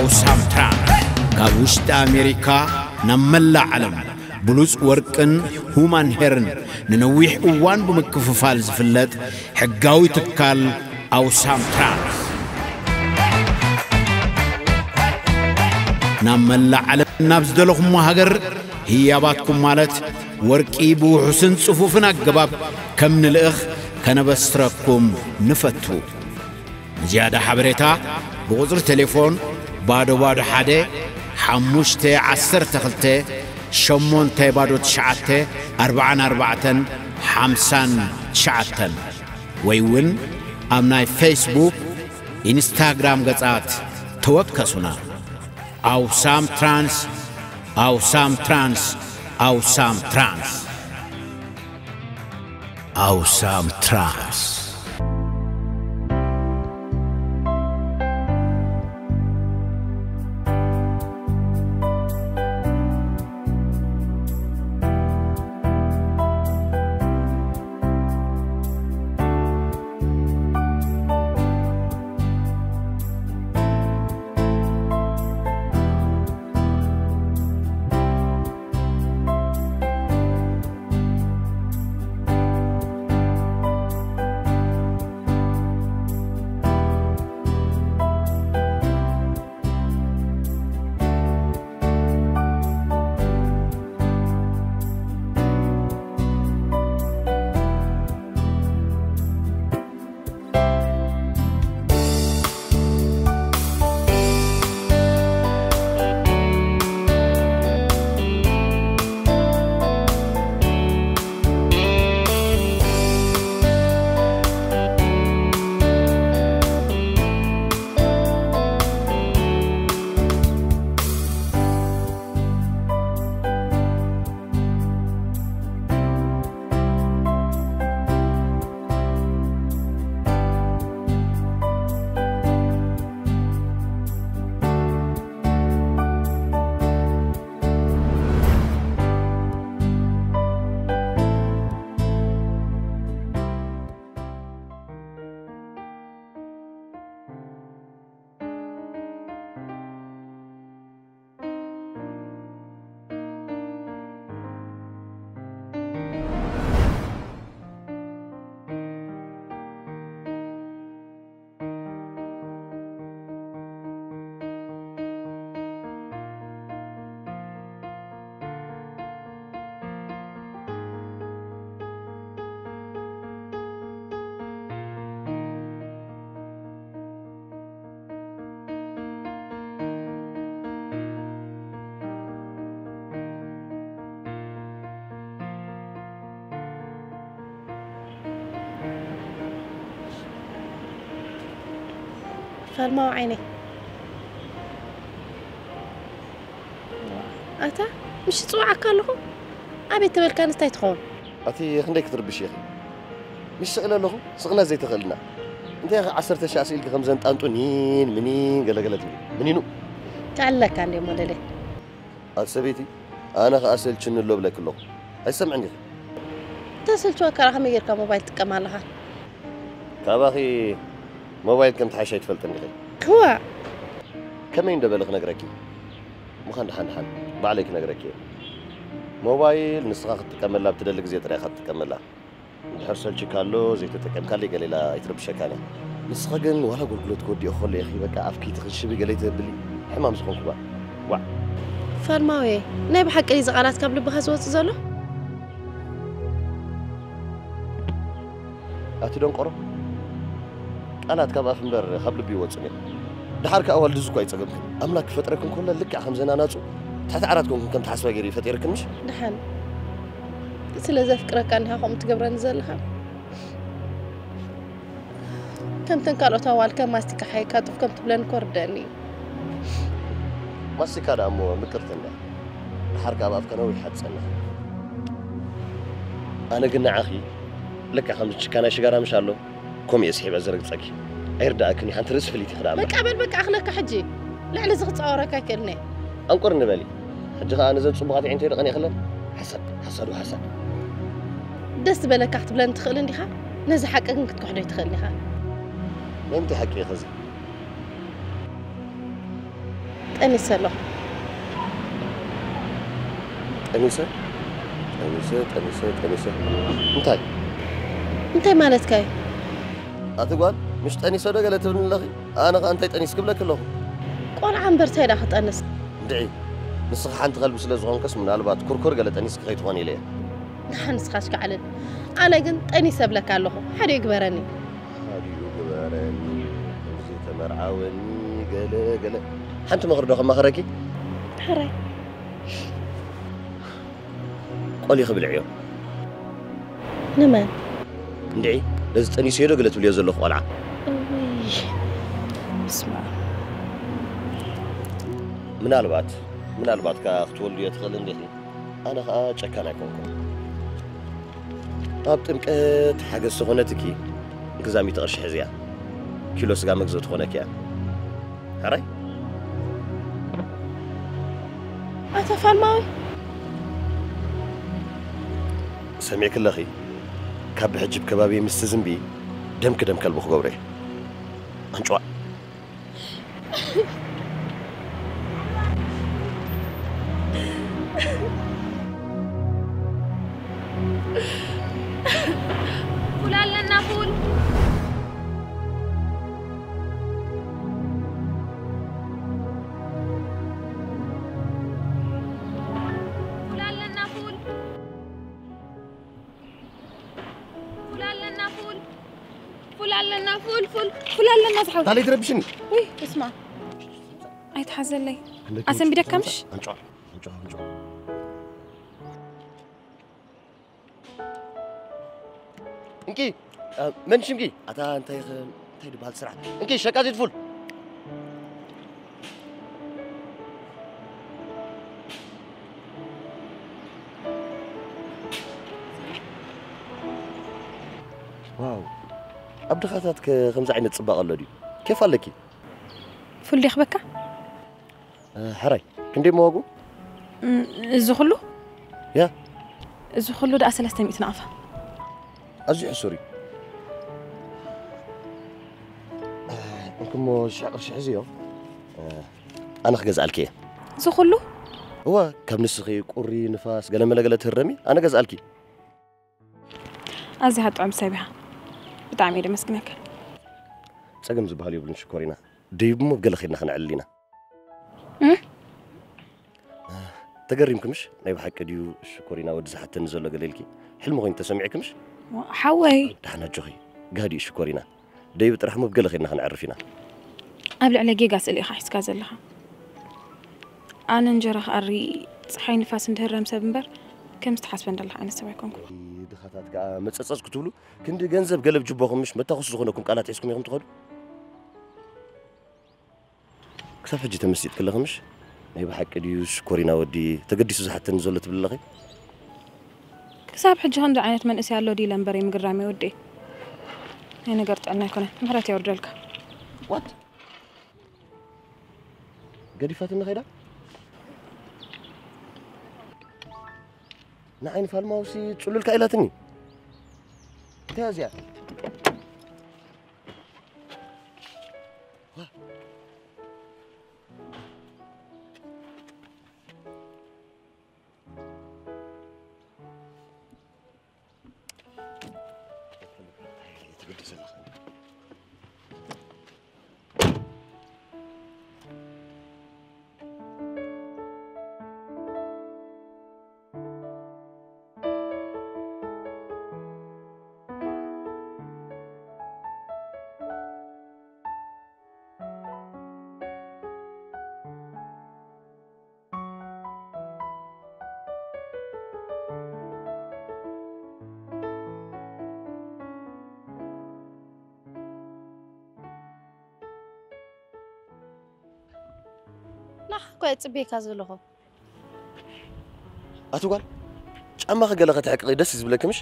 ኣውሳም ትራንስ ካብ ውሽጢ ኣሜሪካ ናብ መላእ ዓለም ብሉጽ ወርቅን ሁማን ሄርን ንነዊሕ እዋን ብምክፍፋል ዝፍለጥ ሕጋዊ ትካል ኣውሳም ትራንስ ናብ መላእ ዓለም ናብ ዝደለኹሞ ሃገር ህያባትኩም ማለት ወርቂ ብውሑስን ጽፉፍን ኣገባብ ከም ንልእኽ ከነበስረኩም ንፈቱ። ንዝያዳ ሓበሬታ ብቁጽሪ ቴሌፎን ባዶ ባዶ ሓደ ሓሙሽተ ዓሰርተ ክልተ ሸሞንተ ባዶ ትሽዓተ ኣርባዓን ኣርባዕተን ሓምሳን ትሽዓተን ወይ እውን ኣብ ናይ ፌስቡክ፣ ኢንስታግራም ገጻት ተወከሱና። ኣውሳም ትራንስ፣ ኣውሳም ትራንስ፣ ኣውሳም ትራንስ። ኣውሳም ትራንስ። ፈልማዊ ዓይነይ። ኣታ፣ ምሽ ጽዋዓካ ኣለኹ። ኣቤት ተበልካንስ እንታይ ትኸውን? ኣቲ ክንደይ ክትርብሽ ኢኺ? ምሽ ስቕለ ኣለኹ፣ ስቕለት ዘይተኽእልና። እንታይ ኢኺ ዓሰርተ ሻዕ ስኢልኪ ከም ዘንጣንጡ ኒን፣ ምኒን፣ ገለገለ ትብሊ? ምኒኑ? ክዕለካ እንድየ ሞደለይ። ኣቲ ሰበይቲ፣ ኣነ ኸኣ ሰልችኒ ኣሎ ብለኪ ኣለኹ። ኣይሰምዕን ኢኺ። ተሰልችወካ ደኣ ከመይ ጌርካ ሞባይል ትጥቀም ኣለኻ? ካባኺ ሞባይል ከም ትሓይሽ ኣይትፈልጥን ዲኺ? ክዋ! ከመይ እንደ በለ ክነግረኪ? ምዃን ደሓን ደሓን ባዕለይ ክነግረኪ እየ። ሞባይል ንስኻ ክትጥቀመላ ብትደሊ ግዜ ጥራይ ኢኻ ትጥቀመላ። እንድሕር ሰልችካ ኣሎ፣ ዘይተጠቀምካለይ ገለ ኢላ ኣይትረብሸካን እያ። ንስኻ ግን ዋላ ኣገልግሎት ክወዲኦ ከሎ ኢኺ በቃ ኣፍኪ ትኽንሽቢ ገለ ኣይተብሊ። ሕማም ዝኾንኩ ባ። ዋዕ። ፋልማዊ፣ ናይ ብሓቂ ድዩ እዚ ቃላት ካብ ልብኻ ዝወጽእ ዘሎ? ኣቲ ደንቆሮ፣ ቃላት ካብ ኣፍ እምበር ካብ ልቢ ይወጽእ ነይሩ። ደሓር ከኣ ዋልድዚ እኳ ኣይጸገምክን። ኣምላክ ክፈጥረክን ከሎ ልክዕ ከም ዘናናጹ ትሕቲ ዓራት ኮንክን ከም ትሓስባ ገይሩ እዩ ፈጢርክን ምሽ? ደሓን ስለ ዘፍቅረካ እንዲኻ ከምኡ ትገብረኒ ዘለኻ። ከምተን ካልኦት ኣዋልከ ማስቲካ ሓይካ ጡፍ ከም ትብለኒ እኮ ርደኣኒ እዩ። ማስቲካ ደኣ እሞ ምቅርቲ እንድያ። ደሓር ከኣ ኣብ ኣፍካ ነዊሕ ሓትጸንሕ። ኣነ ግን ንዓኺ ልክዕ ከም ችካናይ ሽጋራ ምሽ ኣሎ፣ ከምኡ እየ ስሒበ ዝረግጸኪ። ኣይርድኣክን እዩ፣ ሓንቲ ርእሲ ፍልይቲ ክዳኣ እምበር። በቃ በል በቃ፣ ኣኽለካ ሕጂ። ልዕሊ እዚ ክጻወረካ ኣይክእልን እየ። ኣንቁር ንበሊ። ሕጂ ኸኣ ነዘን ጽቡቓት ኣዒንተይ ዶ ቀኒእክለን? ሓሳድ፣ ሓሳድ ወሓሳድ። ደስ ዝበለካ ክትብለኒ ትኽእል እንዲኻ፣ ነዚ ሓቂ ግን ክትክሕዶ ኣይትኽእልን ኢኻ። ናይ ምንታይ ሓቂ እዩ ኸዚ? ጠኒሰ ኣለኹ። ጠኒሰ ጠኒሰ ጠኒሰ ጠኒሰ እንታይ እንታይ ማለትካ እዩ? ኣቲ ጓል ምሽ ጠኒሰ ዶ ገለ ትብልኒ ኣለኺ? ኣነ ኸኣ እንታይ ጠኒስ ክብለኪ ኣለኹ? ቆልዓ እምበር እንታይ ዳ ክጠንስ? እንድዒ ንስኺ ሓንቲ ከልቢ ስለ ዝኾንከስ ምናልባት ኩርኩር ገለ ጠኒስኪ ከይትኾኒ ኢለ እየ። ንሓንስኻ ሽካዕልል። ኣነ ግን ጠኒሰ እብለካ ኣለኹ። ሓዲኡ ግበረኒ። ሓዲኡ ግበረኒ ዘይተመርዓወኒ ገለ ገለ ሓንቲ ምኽሪ ዶ ከማኽረኪ? ሕራይ ቆሊ ክብልዕዮ ንመን? እንድዒ ነዚ ጠኒሰዮ ዶ ገለ ትብልዮ ዘለኹ ቆልዓ እውይ ስማ ምናልባት ምናልባት ከኣ ክትወልድዮ ትኽእል እንዲኺ ኣነ ኸኣ ጨካን ኣይኮንኩን ኣብ ጥምቀት ሓገዝ ዝኾነትኪ ግዛሚቲ ቅርሺ ሕዝያ ኪሎ ስጋ መግዘ ትኾነኪ እያ ሕራይ ኣታ ፋልማዊ ሰሚዕኪ ኣለኺ ካብ ብሕጂ ብከባቢ ምስ ትዝንቢ ደምኪ ደም ከልቢ ክገብሮ እየ ኣንጭዋ ፉል ኣለና ፉል ፉል ኣለና ፉል ፉል ኣለና ፉል ፉል ኣለና ፉል ፉል ፉል ኣለና ዝሓው ታለይ ትረብሽኒ ውይ እስማ ኣይትሓዘለይ ኣሰንቢደካ ምሽ ኣንጭዋ ኣንጭዋ ኣንጭዋ እንኪ መን ሽምኪ ኣታ እንታይ እንታይ ድበሃል ስራሕ እንኪ ሸቃዚት ፉል ዋው ኣብ ድኻታት ከምዚ ዓይነት ፅባቕ ኣሎ ድዩ ኬፍ ኣለኪ ፉል ደኽበካ ሕራይ ክንደይ መዋጉ እዚ ኩሉ ያ እዚ ኩሉ ደኣ ሰለስተ ሚእቲ ናቕፋ ኣዝዩ ሕሱር እዩ እንክሞ ሽሕ ቅርሺ ሕዝዮ ኣነ ክገዝኣልኪ እየ እዚ ኩሉ እወ ካብ ንስኺ ቁሪ ንፋስ ገለመለገለ ትህረሚ ኣነ ገዝኣልኪ ኣዝያ ጥዑም ሰብ ኢኻ ብጣዕሚ እየ ደመስግነካ ጸገም ዝበሃል የብሉን ሽኮሪና ደይብሞ ገለ ኸድና ክንዕልል ኢና ተገሪምክምሽ ናይ ብሓቂ ድዩ ሽኮሪና ወዲ ዝሓተኒ ዘሎ ገለ ኢልኪ ሕልሚ ኮይኑ ተሰሚዕክምሽ ሓወይ ዳሕና ኣጆኺ ጋዲ ሽኮሪና ደይብ ጥራሕ ሞ ብገለ ኸድና ክንዕርፍ ኢና ኣብ ልዕለ ጌጋ ስእሊ ኢኻ ሒዝካ ዘለኻ ኣነ እንጀራ ክኣሪ ፀሓይ ንፋስ እንድህረም ሰብ እምበር ከም ዝተሓስበ እንዳለካ ዓይነት ሰብ ኣይኮንኩ ድኻታት ከዓ መፀፀፅ ክትብሉ ክንዲ ገንዘብ ገለብ ጅቦኹም ምሽ መታኮሲ ዝኾነኩም ቃላት ሒዝኩም ኢኹም ትኸዱ ክሳብ ሕጂ ተመሲጥ ክለኽምሽ ናይ ብሓቂ ድዩ ሽኮሪና ወዲ ተገዲሱ ዝሓተኒ ዘሎ ትብል ኣለኺ ክሳብ ሕጂ ከምዚ ዓይነት መንእሰይ ኣሎ ድዩ ለምበረይ ምግራም የወዲ ናይ ነገር ጥዕና ኣይኮነን ምሕረት የወርደልካ ዋት ገዲፋትኒ ኸይዳ ንዓይኒ ፋልማውሲ ጽሉልካ ኢላትኒ እንታይ እዚኣ ናኻ እኮ እየ ፅቤካ ዘለኹ ኣቲ ጓል ጫማኺ ገለ ከተሕቅቒ ደስ ዝብለኪ ምሽ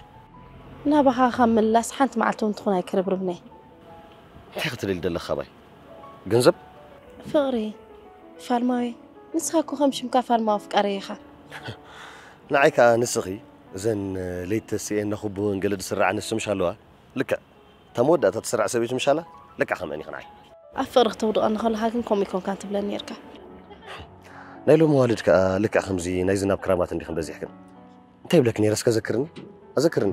ናባኻ ካብ ምላስ ሓንቲ መዓልቲ እውን ትኹን ኣይክርብርብኒ እንታይ ክትደሊ ደለኻ ባይ ገንዘብ ፍቕሪ ፋልማዊ ንስኻ እኮ ከም ሽምካ ፋልማዊ ኣፍቃሪ ኢኻ ንዓይ ከዓ ንስኺ እዘን ለይቲ ተስኤን ነኽብወን ገለ ዝስራዓ ንስ ምሽ ኣለዋ ልክዕ እታ መወዳእታ ትስራዕ ሰበይቲ ምሽ ኣላ ልክዕ ከምአን ኢኺ ንዓይ ኣብ ፍቕሪ ክተውድቐኒ ከለኻ ግን ከምኡ ይኮንካን ትብለኒ ነርካ ናይ ሎሚ ዋልድ ከኣ ልክዕ ከምዚ ናይ ዝናብ ክራማት እንዲኽን በዚሕክን። እንታይ ይብለክ ነይረ እስከ ዘክርኒ? ኣዘክርኒ።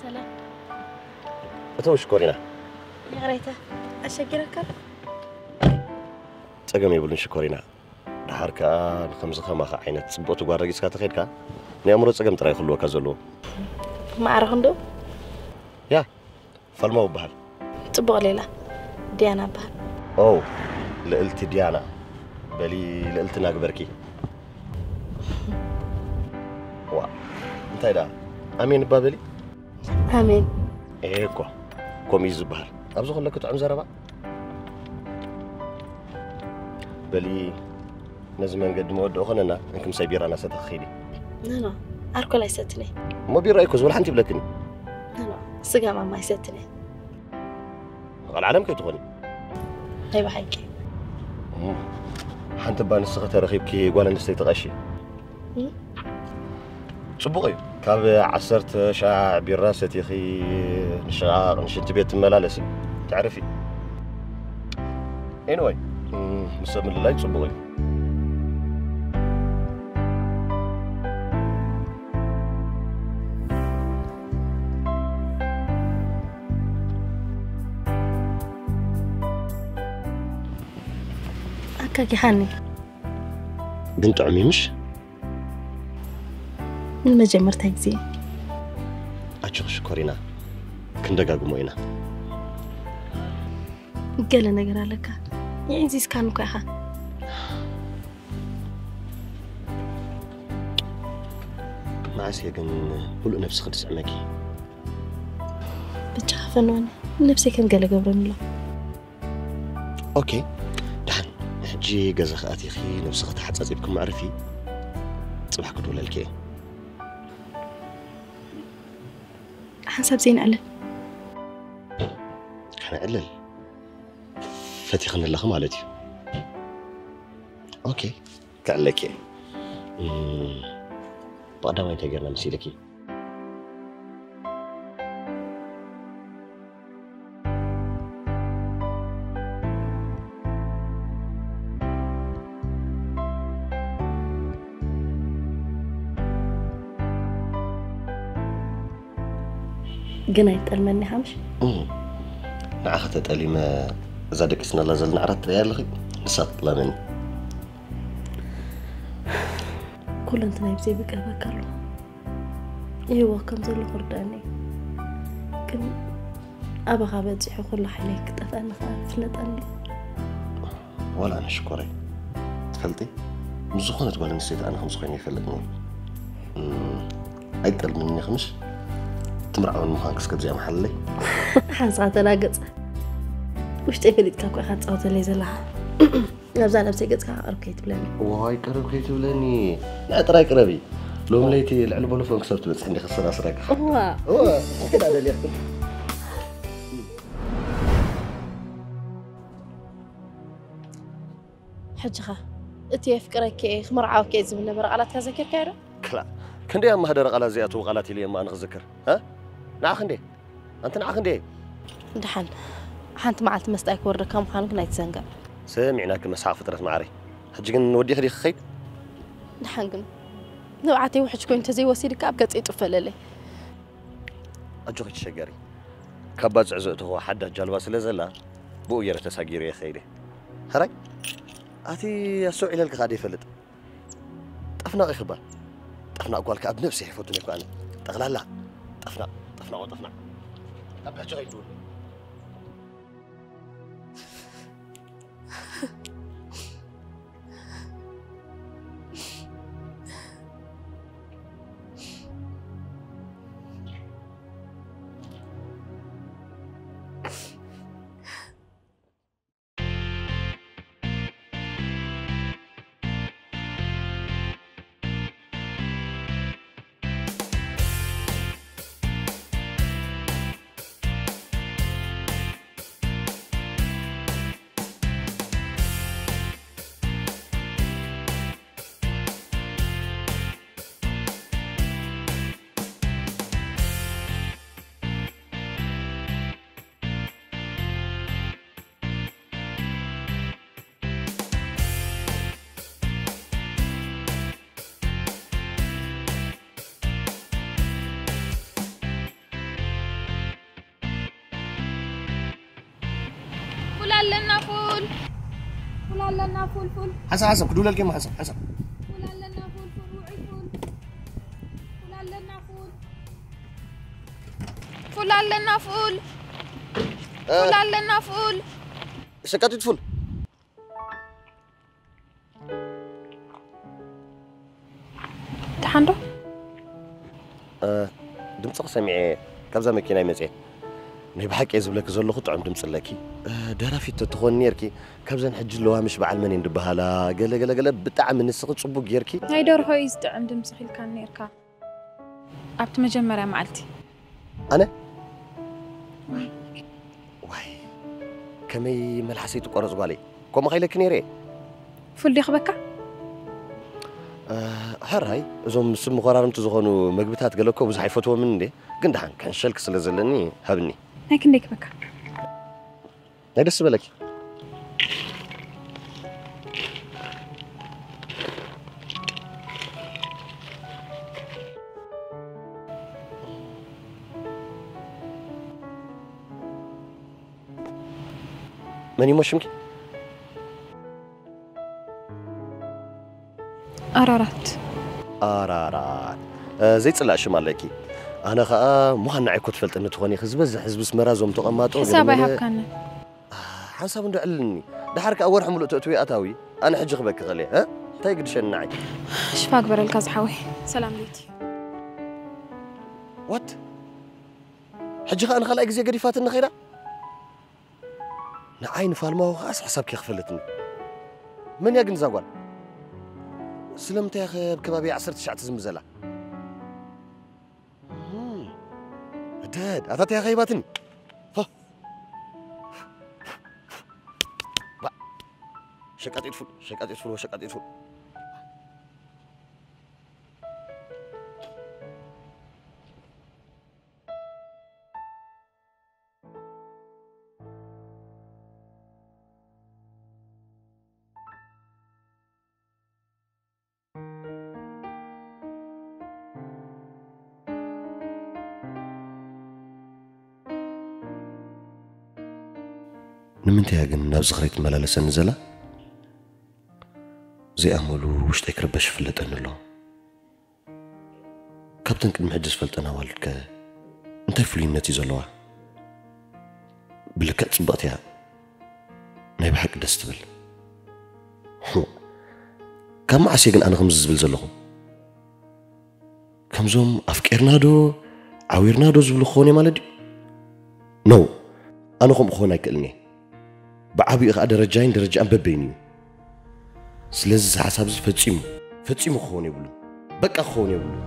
ሰላም። እተው ሽኮሪና። ይቕሬታ፣ ኣሸጊረካ? ጸገም የብሉን ሽኮሪና። ደሓር ከኣ ንከምዚ ከማኻ ዓይነት ጽብቕቲ ጓል ረጊጽካ ተኸይድካ፣ ናይ ኣእምሮ ጸገም ጥራይ ክህልወካ ዘለዎ። ማዕረ ክንድኡ? ያ፣ ፈልማው እበሃል። ጽቡቕ ሌላ፣ ዲያና እበሃል። ኦ፣ ልእልቲ ዲያና። በሊ ልእልትና ግበርኪ። ዋ፣ እንታይ ደኣ? ኣሜን እባ በሊ። ኣሜን። ኤ እኮ፣ ከምኡ እዩ ዝበሃል። ኣብዚ ከለኪ ጥዑም ዘረባ። በሊ፣ ነዚ መንገዲ መወድኦ ኾነና፣ እንክምሳይ ቢራ እናሰተኺ ኺዲ። ኖ፣ ኖ፣ ኣልኮል ኣይሰትን እየ። እሞ ቢራ እኮ ዝብል ሓንቲ ይብለክኒ። ኖ፣ ኖ፣ ስጋ ማማ ኣይሰትን እየ። መቐልዓለም ከይትኾኒ። ናይ ብሓቂ። እም፣ ሓንቲ እባ ንስኺ ተረኺብኪ ጓል ኣንስተይቲ ቀሺ። እም? ጽቡቕ እዩ። ካብ ዓሰርተ ሻዕ ቢራ ሰቲኺ ንሽቓቕ ንሽንቲ ቤት ትመላለሲ፣ ተዕርፊ። ኤኒወይ፣ እም፣ ምስ ሰብ ምልላይ ጽቡቕ እዩ። ኣካኪሓኒ። ግን ጥዑም እዩ፣ ምሽ? ንመጀመርታ ግዜ። ኣጆኺ ሽኮሪና፣ ክንደጋግሞ ኢና። ገለ ነገር ኣለካ። የዒንዚዝካኒ እኮ ኢኻ። መዓስ እየ ግን ምሉእ ነብስኺ ድስዕመኪ? ብቻ ፈንዋኒ፣ ነብሰይ ከም ገለ ገብረኒ ኣሎ። ኦኬ፣ ደሓን። ሕጂ ገዛኺ ኣቲኺ ነብስኺ ተሓጻጺብኪ መዕርፊ። ጽባሕ ክድውለልኪ እየ። ሓንሳብ ዘይንዕልል። ከነዕልል ፈቲኽኒ ኣለኺ ማለት እዩ። ኦኬ፣ ከዕልለኪ እየ። እም፣ ብቐዳማይ እንታይ ጌርና መሲልኪ? ግን ኣይትጠልመኒ ሓምሽ? እም። ንዓኺ ተጠሊመ እዛ ደቂስናላ ዘለና ዓራት ትርእያ ኣለኺ? ንሳ ትጥለመኒ። ኩለንትናይ ብዘይ ብቀረበካ ኣሎ። ይህወኽ ከም ዘለኹ ርድኣኒ። ግን ኣባኻ በጺሑ ኩሉ ሓይለይ ክጠፍኣኒ ከኣ ፍለጠኒ። ዋላ ኣነ ሽኮረይ፣ ትፈልጢ፣ ምስ ዝኾነት ጓል ኣንስተይቲ ኣነ ከምዚ ኮይነ ይፈልጥኒ። እም፣ ኣይጠልምኒ ክምሽ ትምርዓውን ምዃንክስ ከዚኣ መሓለለይ። ሓንሳብ ተላገጸ። ውሽጠይ ፈሊጥካ እኮ ኢኻ ትጻወተለይ ዘለኻ። ኣብዛ ነብሰይ ገጽካ ቅርብ ከይትብለኒ። ዋይ፣ ቅርብ ከይትብለኒ። ንዓ ጥራይ ቅረቢ። ሎም ለይቲ ልዕሊ ቦሎፎን ክሳብ ትበጽሕ እንዲኻ ሰራስረካ። እዋ። እዋ፣ እንታይ ደኣ ደሊኽን? ሕጂ ኸ እቲ የፍቅረኪ እየ፣ ክምርዓወኪ እየ ዝብል ነበረ ቃላትካ ዘኪርካዮ ዶ? ክላ፣ ክንደይ ኣብ ማህደረ ቃላት ዘይኣተዉ ቃላት ኢለ እየ እሞ ኣነ ክዝክር፣ እ? ንዓ ክንደይ? ኣንቲ ንዓ ክንደይ? ደሓን፣ ሓንቲ መዓልቲ መስጣይ ክወርደካ ምዃኑ ግን ኣይትዘንግዕ። ሰሚዕናኪ መስሓቕ ፍጥረት መዓረይ። ሕጂ ግን ወዲኺ ዲኺ ክኸይድ? ደሓን ግን ንብዓተይ ውሕጅ ኮይኑ እንተዘይወሲድካ ኣብ ገጸይ ጡፍ በለለይ። ኣጆኺ ትሸገሪ። ካብ ባጽዕ ዘእተኹዋ ሓዳስ ጃልባ ስለ ዘላ፣ ብኡ ገይረ ተሳጊረ እየ ክኸይድ እየ። ሕራይ፣ ኣቲ ኣስተውዒለልኪ ከኣ ደይፈልጥ። ጠፍናቕ ኢኺ እባ። ጠፍናቕ ጓል ከኣ ብነብሰይ ኣይፈቱን እየ እኮ ኣነ። ጠቕላላ ጠፍናቕ፣ ጠፍናቕ፣ ጠፍናቕ። ኣብ ሕጂ ከይዱ። ኣለና ፉል። ፉል ኣለና ፉል ፉል። ሓንሳብ ሓንሳብ ክድውለልኪ እሞ ሓንሳብ ሓንሳብ። ፉል ኣለና ፉል ፉል ውዑይ ፉል። ፉል ኣለና ፉል። ፉል ኣለና ፉል። እ። ፉል ኣለና ፉል። ሸቃጢት ፉል። ደሓን ዶ? እ፣ ድምፅኺ ሰሚዐ እየ። ካብዛ መኪና ይመፅእ። ናይ ብሓቂ እየ ዝብለኪ ዘለኹ፣ ጥዑም ድምፂ ኣለኪ። እ፣ ደራፊት ተትኾኒ ነይርኪ፣ ካብዘን ሕጂ ኣለዋ ምሽ በዓል መን እየን ዝበሃላ፣ ገለ ገለ ገለ፣ ብጣዕሚ ንስኺ ፅቡቅ ጌርኪ። ናይ ደርሆ እዩ ዝጥዕም ድምፅኺ ኢልካኒ ነይርካ ኣብቲ መጀመርያ መዓልቲ። ኣነ? ዋይ፣ ከመይ መልሓሰይ ትቆረፅ ጓለይ። ከምኡ ከይለኪ ነይረ እየ። ፉል ዲኽበካ? እ፣ ሕራይ፣ እዞም ስም መኾራርምቲ ዝኾኑ መግብታት ገለ እኮ ብዙሕ ኣይፈትዎምን እንዴ። ግን ደሓን፣ ከንሸልክ ስለ ዘለኒ፣ ሃብኒ። ናይ ክንደይ ክበካ? ናይ ደስ ዝበለኪ። መን እሞ ሽምኪ? ኣራራት። ኣራራት። እ፣ ዘይጽላእ ሽም ኣለኪ። ኣነ ኸኣ ምዃን ንዓይ እኮ ትፈልጥኒ ትኾኒ ኢኺ። ዝበዝሕ ህዝቢ ኣስመራ እዞም ተቐማጦ ሕሳብ ገለ መለ ኣይሃብካንን። እ፣ ሓንሳብ እንዶ ዕልልኒ። ደሓር ከኣ ወርሒ ሙሉእ ተእትዊ ኣታዊ። ኣነ ሕጂ ክበኪ ኸልየ፣ እ? እንታይ ግድሸኒ ንዓይ? ሽፋ ግበረልካ ዝሓወይ። ሰላም ለይቲ። ዋት? ሕጂ ኸኣ ንኻልኣይ ግዜ ገዲፋትኒ ኸይዳ? ንዓይ ንፋልማዊ ከኣስ ሕሳብ ከይኸፈለትኒ። መን እያ ግን እዛ ጓል? ስለምንታይ እያ ከ ኣብ ከባቢ ዓሰርተ ትሽዓተ ዝምዘላ? እም፣ እደድ፣ ኣታ እያ ከይባትኒ። ሆ። ባ-፣ ሸቃጢት ፉል፣ ሸቃጢት ፉል፣ ወሸቃጢት ፉል። ንምንታይ እያ ግን ናብ ዝኽረይ ትመላለሰኒ ዘላ? ዘይኣመሉ ውሽጠይ ክርበሽ ይፍለጠኒ ኣሎ። ካብተን ቅድሚ ሕጂ ዝፈልጠን ኣዋልድከ እንታይ ፍሉይነት እዩ ዘለዋ? ብልክዕ ጽብቕቲ እያ። ናይ ብሓቂ ደስ ትብል። ካብ መዓስ እየ ግን ኣነ ከምዚ ዝብል ዘለኹ? ከምዞም ኣፍቂርና ዶ ዓዊርና ዶ ዝብሉ ክኸውን እየ ማለት ድዩ? ኖ፣ ኣነ ከምኡ ክኸውን ኣይክእልን እየ። ብዓቢኡ ኸኣ ደረጃይን ደረጃኣን በበይኑ እዩ። ስለዚ እዚ ሓሳብ እዚ ፈጺሙ፣ ፈጺሙ ክኸውን የብሉን። በቃ ክኸውን የብሉን።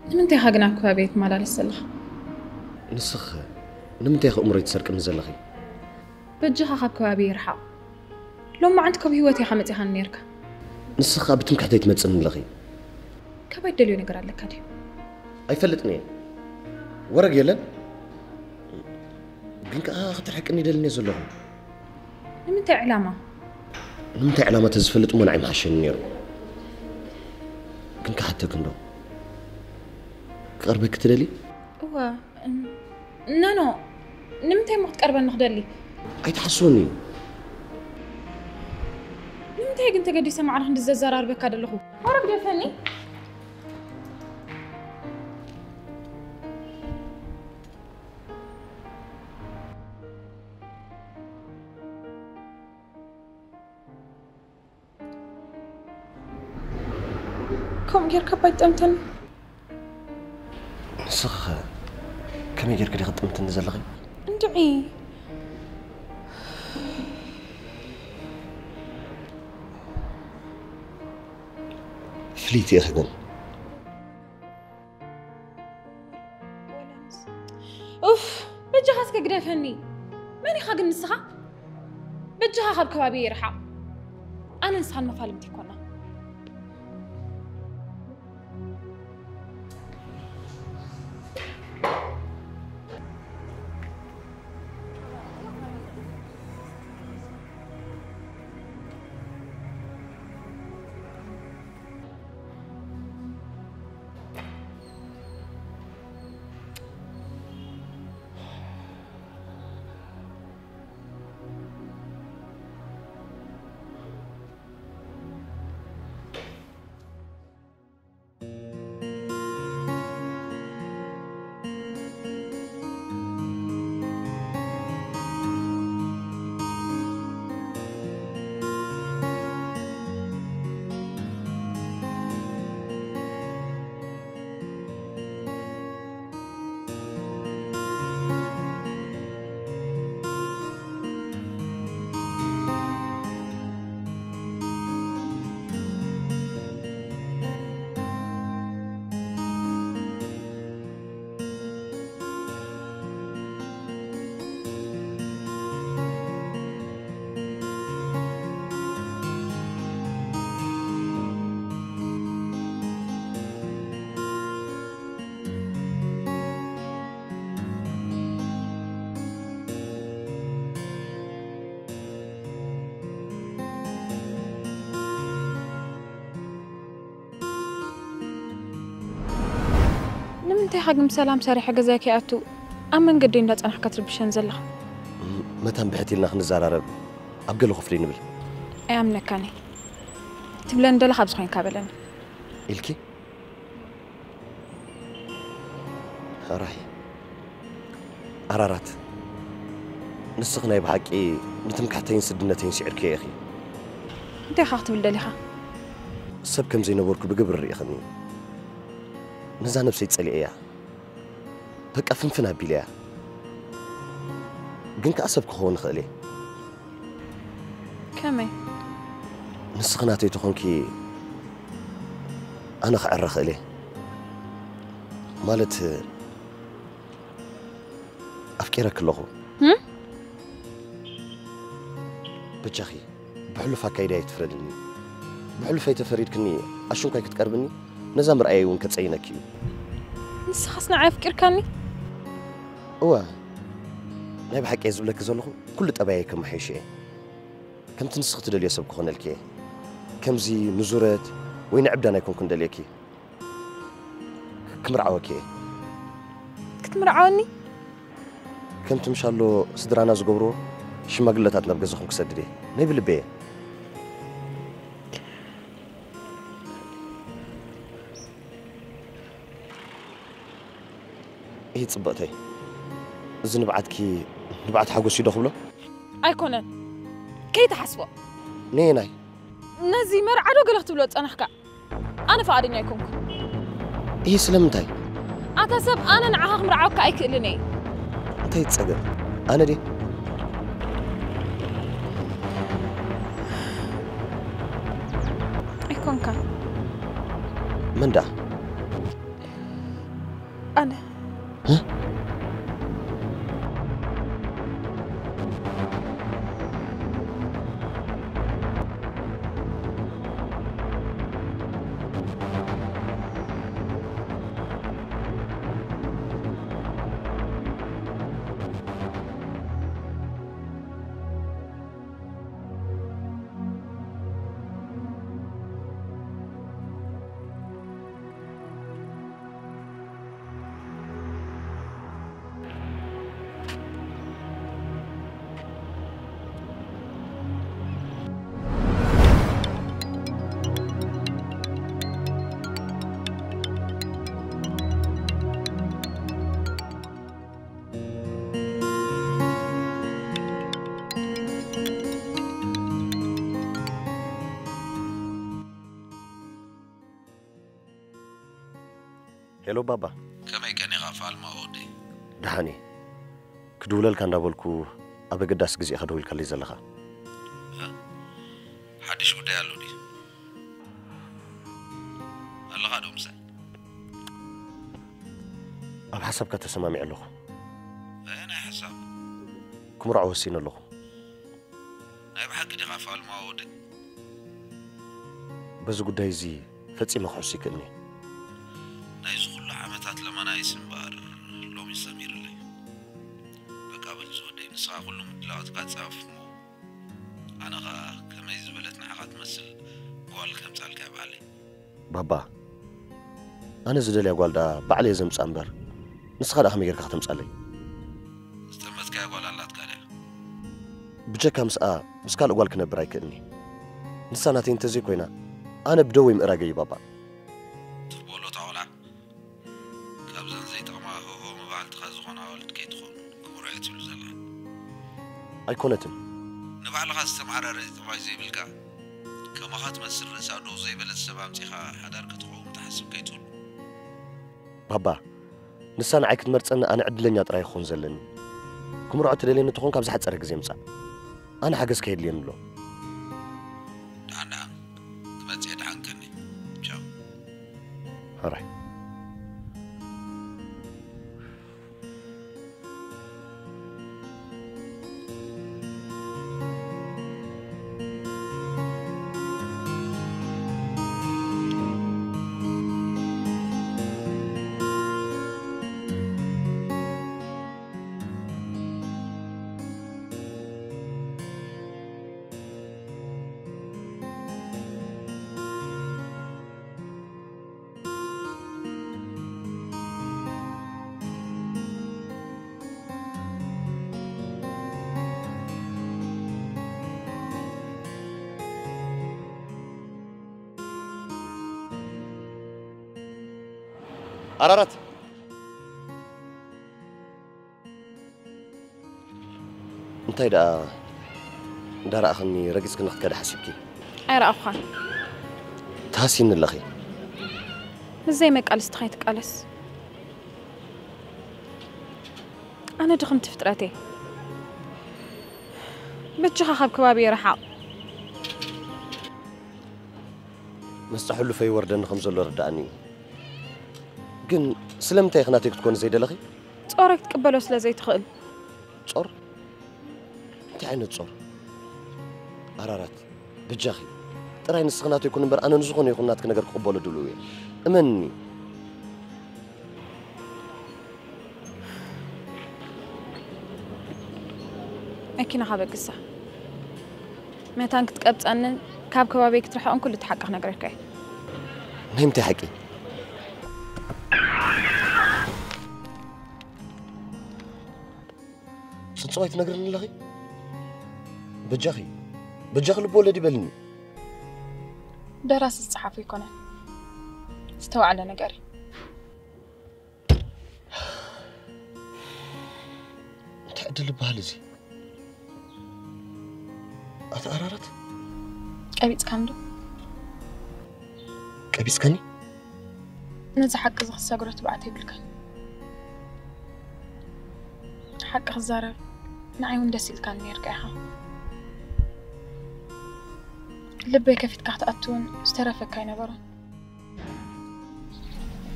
ንምንታይ ኢኻ ግን ኣብ ከባቢይ ትመላለስ ዘለኻ? ንስኺ ንምንታይ ኢኺ እምሮይ ትሰርቅኒ ዘለኺ? በጃኻ ካብ ከባቢይ ርሓቕ። ሎማዓንቲ ካብ ህይወት ኢኻ መጺኻኒ ነይርካ። ንስኺ ከኣ ብትምክሕተይ ትመጽእኒ ኣለኺ። ካባይ ትደልዮ ነገር ኣለካ ድዩ? ኣይፈልጥን እየ። ወረግ የለን። ግን ከኣ ክትርሕቅኒ ይደልን እየ ዘለኹ። ንምንታይ ዕላማ? ንምንታይ ዕላማ ተዝፈልጥ እሞ ንዓይ ምሓሸኒ ነይሩ። ግን ክሓተኪ እንዶ። ክቐርበኪ ትደሊ? እወ፣ ኖ ኖ፣ ንምንታይ እሞ ክትቀርበኒ ክደሊ? ኣይትሓስወኒ። ንምንታይ ግን ተገዲሰ ማዕረ ክንዲ ዘዘራርበካ ዘለኹ? ሆረ ግደፈኒ። ከምኡ ጌርካ ባይጠምተኒ። ንስኺ ኸ ከመይ ጌርኪ ዲኺ ትጥምትኒ ዘለኺ? እንድዒ። ፍልይቲ ኢኺ ግን። ኡፍ፣ በጃኻ እስከ ግደፈኒ። መን ኢኻ ግን ንስኻ? በጃኻ ካብ ከባቢ ይርሓቕ። ኣነ ንስኻን መፋልምቲ ይኮና። ንምንታይ ኢኻ ግን ብሰላም ሰሪሐ ገዛይ ከይኣቱ ኣብ መንገዲ እንዳጸናሕካ ትርብሸን ዘለኻ? መታን ብሕት ኢልና ክንዘራረብ ኣብ ገለ ክፍሊ ንብል። ኣይኣምነካን እየ። ትብለኒ ደለኻ ኣብዚ ኮይንካ በለኒ። ኢልኪ? ኣራይ። ኣራራት። ንስኺ ናይ ብሓቂ ንትምክሕተይን ስድነተይን ስዒርክዮ ኢኺ። እንታይ ኢኻ ክትብል ደሊኻ? ሰብ ከም ዘይነበርኩ ብግብሪ ርኢኽኒ። ነዛ ነብሰይ ጸሊኤያ። በቃ ፍንፍን ኣቢለያ። ግን ከኣ ሰብ ክኸውን እኽእል እየ። ከመይ? ንስኺ ናተይ ተኾንኪ ኣነ ክዕረ እኽእል እየ። ማለት ኣፍቂረኪ ኣለኹ። ህም? በጃኺ ብሕሉፍ ኣካይዳ ኣይትፍረድኒ። ብሕሉፈይ ተፈሪድክኒ ኣሽንኳይ ክትቀርብኒ ነዛ ምርኣየይ እውን ከጸይነኪ እዩ። ንስኻስ ንዓይ ኣፍቂርካኒ? እወ፣ ናይ ብሓቂ እየ ዝብለኪ ዘለኹ፣ ኩሉ ጠባየይ ከመሓይሽ እየ። ከምቲ ንስኺ ትደልዮ ሰብ ክኾነልኪ እየ። ከምዚ ንዙረት ወይ ንዕብዳን ኣይኮንኩን ደልየኪ። ክምርዓወኪ እየ። ክትምርዓወኒ? ከምቲ ምሻሎ ስድራና ዝገብርዎ ሽማግለታት ናብ ገዛኹም ክሰድድ እየ። ናይ ብልበይ እየ። እይ ጽብቕተይ፣ እዚ ንብዓትኪ ንብዓት ሓጎስ እዩ ዶ ክብሎ? ኣይኮነን። ከይትሓስቦ። ነየናይ? ነዚ መርዓ ዶ ገለ ክትብሎ ጸናሕካ? ኣነ ፍቓደኛ ኣይኮንኩን። እይ ስለምንታይ? ኣታ ሰብ ኣነ ንዓኻ ክምርዓወካ ኣይክእልን እየ። እንታይ ጸገም? ኣነ ድየ? ኣይኮንካን። መን ደኣ? ኣነ። እ? ሄሎ ባባ። ከመይ ቀኒኻ ፋልማ ወደይ? ደሓን እየ። ክድውለልካ እንዳበልኩ ኣብ ኣገዳሲ ግዜ ኢኻ ደዊልካለይ ዘለኻ። እ? ሓድሽ ጉዳይ ኣሎ ድዩ? ኣለኻ ዶ ምሳይ? ኣብ ሓሳብካ ተሰማሚዐ ኣለኹ። ኣየናይ ሓሳብ? ክምርዖ ወሲነ ኣለኹ። ናይ ብሓቂ ዲኻ ፋልማ ወደይ? በዚ ጉዳይ እዚ ፈጺመ ክሕሱ ይክእልኒ። ናይዚ ኩሉ ዓመታት ለመናይስ እምበኣር ሎሚ ሰሚርለይ። በቃ በል ዝወደይ፣ ንስኻ ኩሉ ምድላዋትካ ጻፍ እሞ ኣነ ኸኣ ከመይ ዝበለት ንዓኻ ትመስል ጓል ከምጻልካ ይብዓለይ። ባባ፣ ኣነ ዝደልያ ጓል ደኣ ባዕለይ እየ ዘምጻ እምበር፣ ንስኻ ደኣ ከመይ ጌርካ ከተምጻለይ? ዝጠመትካያ ጓል ኣላትካ ድያ? ብጀካ ምስኣ ምስ ካልእ ጓል ክነብር ኣይክእልኒ። ንሳ ናተይ እንተዘይኮይና፣ ኣነ ብደወይ ምእራገ እዩ ባባ። ትቕበሎ እታ ቆልዓ? ካብዘን ዘይጠቕማ ሆሆ መባልትኻ ዝኾና ኣዋልድ ከይትኾን ክምርዖ ትብል ዘላ። ኣይኮነትን። ንባዕልኻ ዝተማዕረረ ጠባይ ዘይብልካ፣ ከማኻ ትመስል ርእሳ ደው ዘይበለት ሰብ ኣምጺኻ ሓዳር ክትኸውን ትሓስብ ከይትህሉ። ባባ፣ ንሳ ንዓይ ክትመርጸኒ ኣነ ዕድለኛ ጥራይ ክኾን ዘለኒ። ክምርዖ ትደልየኒ እንተኾንካ ኣብ ዝሓጸረ ግዜ ምጻእ። ኣነ ሓገዝ ከየድልየኒ ኣሎ። ደሓን ደሓን፣ ክመጽእ ደሓን ከኒ። ቻው። ሕራይ። ኣራራት፣ እንታይ ደኣ እንዳረኣኽኒ ረጊጽክኒ ክትከዲ ሓሲብኪ? ኣይረኣኹኻን። ትሃስይኒ ኣለኺ። ምስ ዘይመቃልስቲ ከይትቃለስ። ኣነ ድኽምቲ ፍጥረት እየ። በጃኻ ካብ ከባቢየ ርሓቕ። መስጣ ሕሉፈይ ይወርደኒ ከም ዘሎ ርድኣኒ እዩ። ግን ስለምንታይ ኢኺ ናተይ ክትኮኒ ዘይደለኺ? ጾረይ ክትቅበሎ ስለ ዘይትኽእል። ጾር? እንታይ ዓይነት ጾር? ኣራራት፣ በጃኺ። ጥራይ ንስኺ ናተይ ኩኒ እምበር ኣነ ንዝኾነ ይኹን ናትኪ ነገር ክቕበሎ ድሉው እየ። እመንኒ። መኪናኻ በግሳ። መታን ክትቀብጸንን ካብ ከባቢይ ክትርሕቕን ኩሉ እቲ ሓቂ ክነግረካ እየ። ናይ ምንታይ ሓቂ? ጽንጽዋይ ትነግርኒ ኣለኺ? በጃኺ፣ በጃኺ ልቢ ወለድ ይበልኒ። ደራሲ ዝጸሓፎ ኣይኮነን፣ ዝተዋዕለ ነገር እዩ። እንታይ ዕድል ይበሃል እዚ? ኣቲ ኣራራት? ቀቢጽካኒ ዶ? ቀቢጽካኒ? ነዚ ሓቂ እዚ ክትሰግሮ ትብዓት የብልካን። ሓቂ ክዛረብ ንዓይ እውን ደስ ኢልካኒ ነይርካ ኢኻ። ልበይ ከፊትካ ክትኣቱ እውን ዝተረፈካ ኣይነበሮን።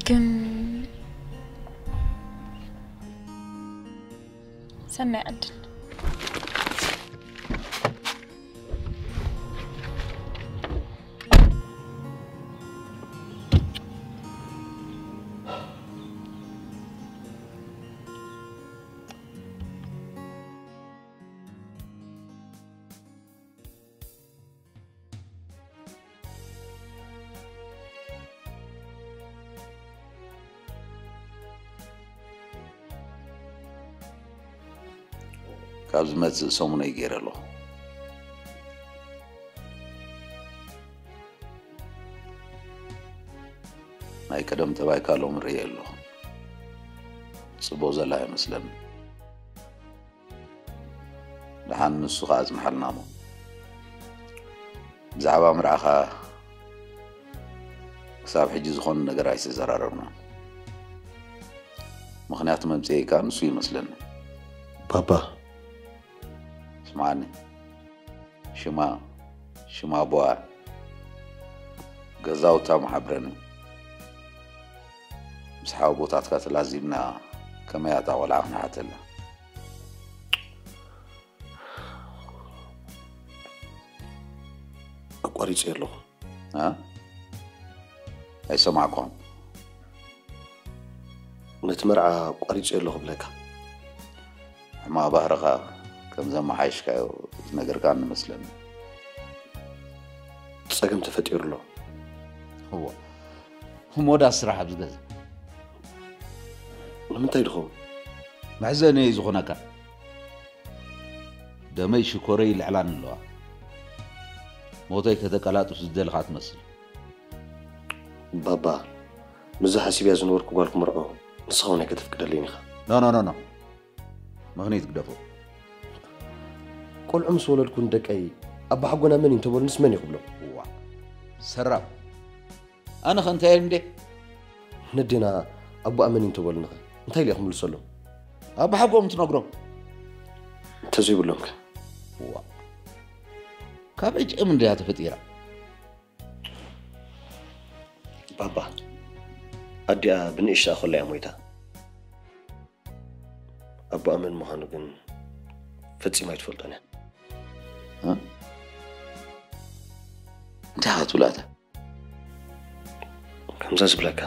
ግን ሰናይ ዕድል። ካብ ዝመጽእ ሰሙነይ ገይረ ኣለኹ። ናይ ቀደም ተባይካ ሎሚ ርእየ ኣለኹ። ጽቡቕ ዘላ ኣይመስለኒ። ደሓን ንሱ ኸኣ ኣጽንሓልና እሞ። ብዛዕባ መርዓኻ ክሳብ ሕጂ ዝኾነ ነገር ኣይተዘራረብናን። ምኽንያት መምጽኤ ከኣ ንሱ ይመስለኒ። ባባ። ስምዓኒ፣ ሽማ፣ ሽማ ኣቦኣ፣ ገዛውታ መሓብረኒ። ምስ ሓወቦታትካ ተላዚብና ከመይ እታ ቆልዓ ክንሓተላ? ኣቋሪጸ ኣለኹ። እ? ኣይሰማዕኩኻን። ነቲ መርዓ ኣቋሪጸ ኣለኹ ብለካ። ሕማቕ ባህርኻ ከም ዘመሓየሽካዮ ዝነገርካኒ መስለኒ። ጸገም ተፈጢሩ ኣሎ። እዎ። እሞ ዳ ስራሕ ኣብዚ ገዛ? ንምንታይ ድኸውን? መሕዘኒ እዩ ዝኾነካ። ደመይ ሽኮረይ ይልዕላኒ ኣለዋ። ሞተይ ከተቀላጥፍ ዝደለኻ ትመስል። ባባ፣ ምስዛ ሓሲብያ ዝነበርኩ ጓል ክምርዖ ንስኻ እውን ኣይከተፍቅደለይን ኢኻ። ኖ፣ ኖ፣ ኖ፣ ኖ። ምኽንያት ግደፎ። ቆልዑ ምስ ወለድኩ ንደቀይ ኣባሓጎና መን እዩ እንተበሉንስ መን እዩ ክብሎም? እዋ፣ ሰራብ። ኣነ ኸ እንታይ እየ እንዴ? ነዴና ኣቦኣ መን እዩ እንተበሉንኸ እንታይ ኢለ ክምልሰሎም? ኣባሓጎም ትነግሮም። እንተዘይብሎምከ? እዋ፣ ካብ ዕጭኦም እንድያ ተፈጢራ። ባባ፣ ኣዲኣ ብንእሽታ ከላ እያ ሞይታ። ኣቦኣ መን ምዃኑ ግን ፈጺማ ኣይትፈልጦን እያ። እ? እንታይ ኢኻ ትብል ኣታ? ከምዛ ዝብለካ።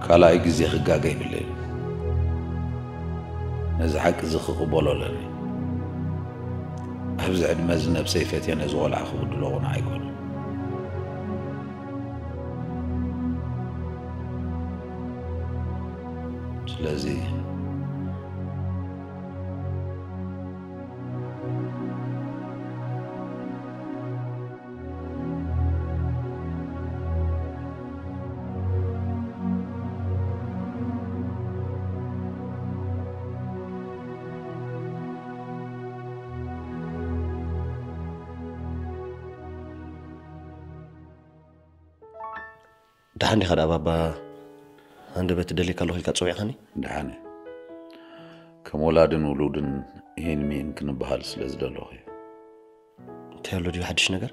ካልኣይ ግዜ ክጋገ ይብለይ። ነዚ ሓቂ እዚ ክቕበሎ ኣለኒ። ኣብዚ ዕድመ እዚ ነብሰይ ፈትየ ነዚ ቆልዓ ክብድሎ ቁኑዕ ኣይኮነን። ስለዚ ደሓን ዲኻ ደኣ ባባ? ሃንደበት ደልየካ ኣለኹ ኢልካ ጸዊዕካኒ? ደሓን እየ። ከም ወላድን ውሉድን ይሄን ሚሄን ክንበሃል ስለ ዝደለኹ እየ። እንታይ ኣሎ ድዩ ሓድሽ ነገር?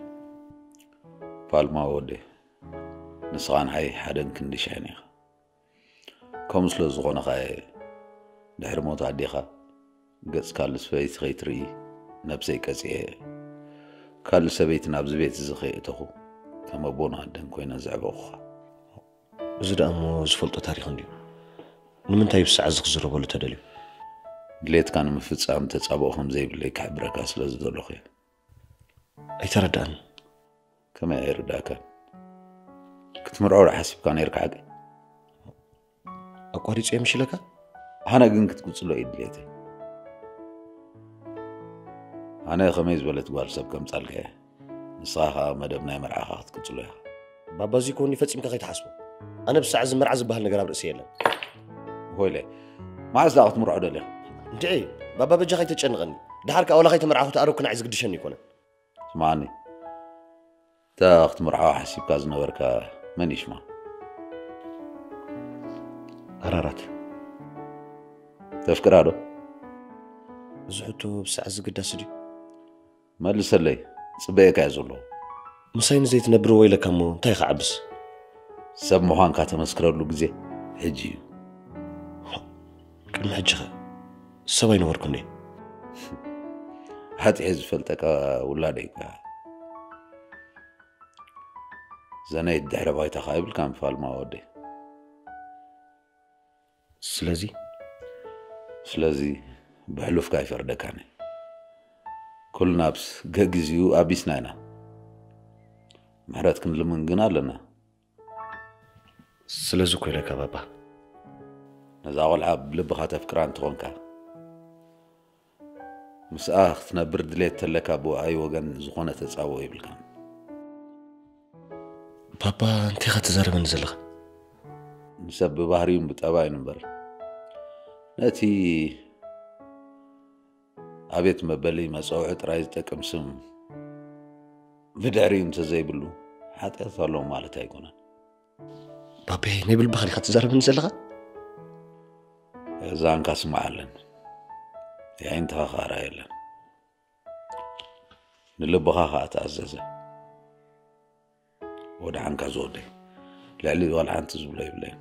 ፓልማ ወደይ፣ ንስኻ ንዓይ ሓደን ክንዲ ሽሕን ኢኻ። ከምኡ ስለ ዝኾነ ኸኣ እየ ድሕሪ ሞት ኣዴኻ ገጽ ካልእ ሰበይቲ ከይትርኢ ነብሰይ ቀጺዐ እየ። ካልእ ሰበይቲ ናብዚ ቤት እዚ ከየእተኹ ከም ኣቦን ኣደን ኮይነ ዘዕበኹኻ። እዚ ደኣ እሞ ዝፈልጦ ታሪኽ እንድዩ። ንምንታይ ብሰዓት እዚ ክዝረበሉ ተደልዩ? ድሌትካ ንምፍጻም ተጻብኦ ከም ዘይብለይ ክሕብረካ ስለ ዝደለኹ እየ። ኣይተረድኣን። ከመይ ኣይርዳእካን? ክትምርዖ ዶ ሓሲብካ ነይርካ ሓቂ? ኣቋሪጸ እየ ምሽ ኢለካ? ኣነ ግን ክትቅጽሎ እዩ ድሌተይ። ኣነ ከመይ ዝበለት ጓል ሰብ ከምጻልካ እየ። ንስኻ ኸኣ መደብ ናይ መርዓኻ ክትቅጽሎ ኢኻ። ባባ፣ እዚ ኮኒ ፈጺምካ ከይትሓስቦ። ኣነ ብሳዕ እዚ መርዓ ዝበሃል ነገር ኣብ ርእሲ የለን። ሆይለ፣ መዓስ ደኣ ክትምርዖ ደሊኻ? እንድዒ፣ ባባ በጃኻ ኣይተጨንቐኒ። ደሓር ከኣ ዋላ ከይተመርዓኹ ተኣረኩ ንዓይ ዝግድሸኒ ኣይኮነን። ስምዓኒ፣ እታ ክትምርዓዋ ሓሲብካ ዝነበርካ መን እዩ ሽማ? ኣራራት። ተፍቅራ ዶ? እዚ ሕቶ ብሳዕ ዝግዳስ ድዩ? መልሰለይ፣ ጽበየካ እየ ዘለኹ። ምሳይ ንዘይትነብር ወይለካ እሞ እንታይ ክዓብስ? ሰብ ምዃንካ ተመስክረሉ ግዜ ሕጂ እዩ። ቅድሚ ሕጂ ኸ ሰብ ኣይነበርኩን ድየ? ሓጢኤ ዝፈልጠካ ውላደይ እኮ ኢኻ። ዘነይት ድሕረ ባይታ ኸኣ ይብልካን ፋልማ ወደይ። ስለዚ? ስለዚ ብሕሉፍካ ኣይፈርደካን እየ። ኩልና ኣብ ገግዜኡ ኣቢስና ኢና። ምሕረት ክንልምን ግን ኣለና። ስለዚ እኮ ኢለካ ባባ። ነዛ ቆልዓ ብልብኻ ተፍቅራ እንተኾንካ፣ ምስኣ ክትነብር ድሌት ተለካ ብኣይ ወገን ዝኾነ ተጻብኦ ይብልካን። ባባ እንታይ ኢኻ ትዛረበኒ ዘለኻ? ንሰብ ብባህሪኡን ብጠባዩን እምበር ነቲ ኣቤት መበሊ መጸውዒ ጥራይ ዝጠቅም ስም ብድሕሪኡ እንተዘይብሉ ሓጢኣት ኣለዎ ማለት ኣይኮነን። ባቤ ናይ ብልብኻ ዲኻ ትዛረበኒ ዘለኻ? እዛንካ ስምዓለን። የዒንትኻ ኻራ የለን። ንልብኻ ኸኣ ተኣዘዘ። ወደ ሓንካ ዝወደይ ልዕሊ ዋላ ሓንቲ ዝብሎ የብለይን።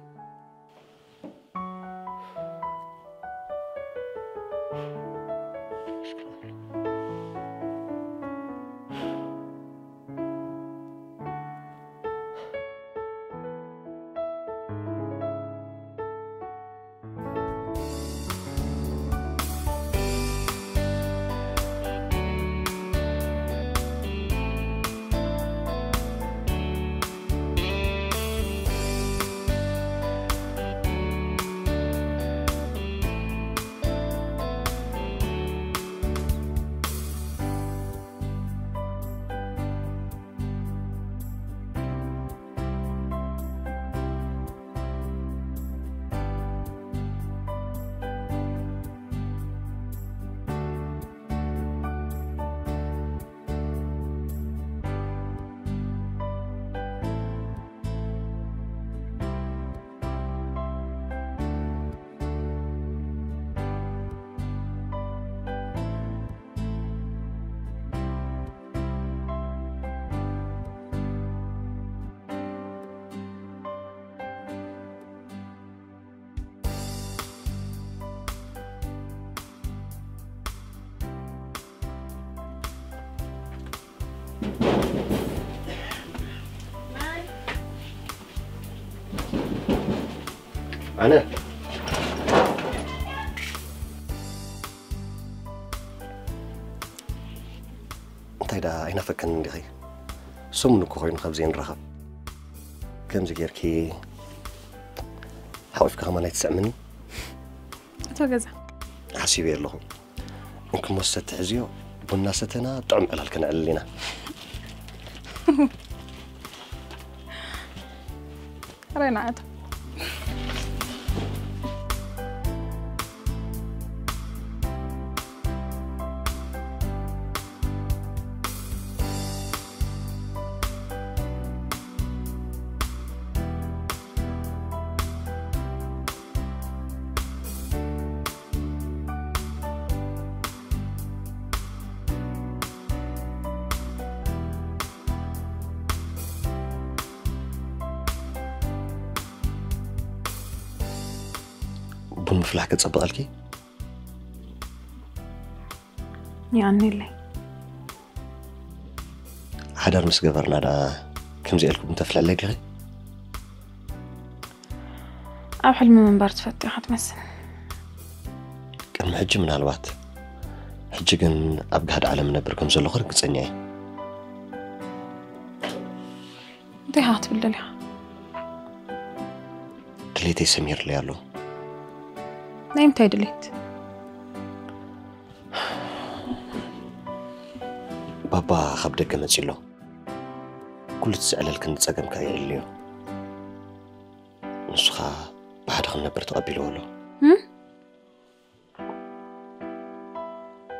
ኣነ እንታይ ደኣ ኣይናፈቀን እንዲኺ? ሰሙን እኮ ኮይኑ ካብ ዘይንራኸብ። ከምዚ ጌርኪ ሓቂፍካ ከማን ኣይትስዕምኒ? እቶ ገዛ ሓሲበ ኣለኹ። እንክሞ ሰተ ሕዝዮ ቡና ሰተና ጥዑም ዕላል ከነዕልል ኢና። ሬናታ ቡን ምፍላሕ ከጸብቐልኪ ይኣንለይ ሓዳር ምስ ገበርና ዳ ከምዚ ኢልኩም እንተፍልሐለይ ዲኺ? ኣብ ሕልሚ ምንባር ትፈቱ ኢኻ ትመስል። ቅድሚ ሕጂ ምናልባት፣ ሕጂ ግን ኣብ ጋህዲ ዓለም እነብር ከም ዘለኹ ርግጸኛ እየ። እንታይ ኢኻ ክትብል ደሊኻ? ድሌተይ ሰሚርለይ ኣሎ። ናይ ምንታይ ድሌት? ባባ ካብ ደገ መጺ ኣሎ። ኩሉ እቲ ዝዕለልክኒ ጸገምካ ይዕልዮ። ንሱ ኸኣ ብሓደ ክንነብር ተቐቢልዎ ኣሎ። እም?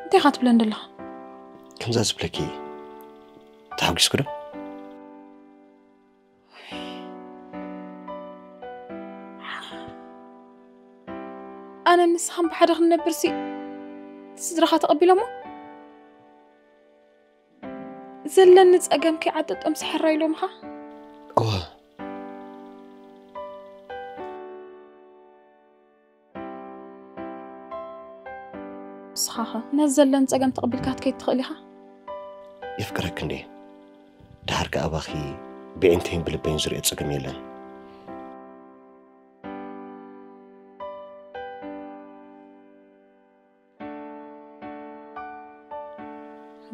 እንታይ ኢኻ ትብለን ዘለኻ? ከምዛ ዝብለኪ ተሓጒስኩ ዶ? ኣነ ንስኻን ብሓደ ክንነብር ሲ ስድራኻ ተቐቢሎሞ ዘለኒ ጸገም ከይዓጠጦም ስሕራ ኢሎምኻ? እወ። ንስኻኸ ነዚ ዘለኒ ጸገም ተቐቢልካ ክትከይድ ትኽእል ኢኻ? የፍቅረክ እንዴ? ድሓር ከኣ ኣባኺ ብዒንተይን ብልበይን ዝሪኦ ጸገም የለን።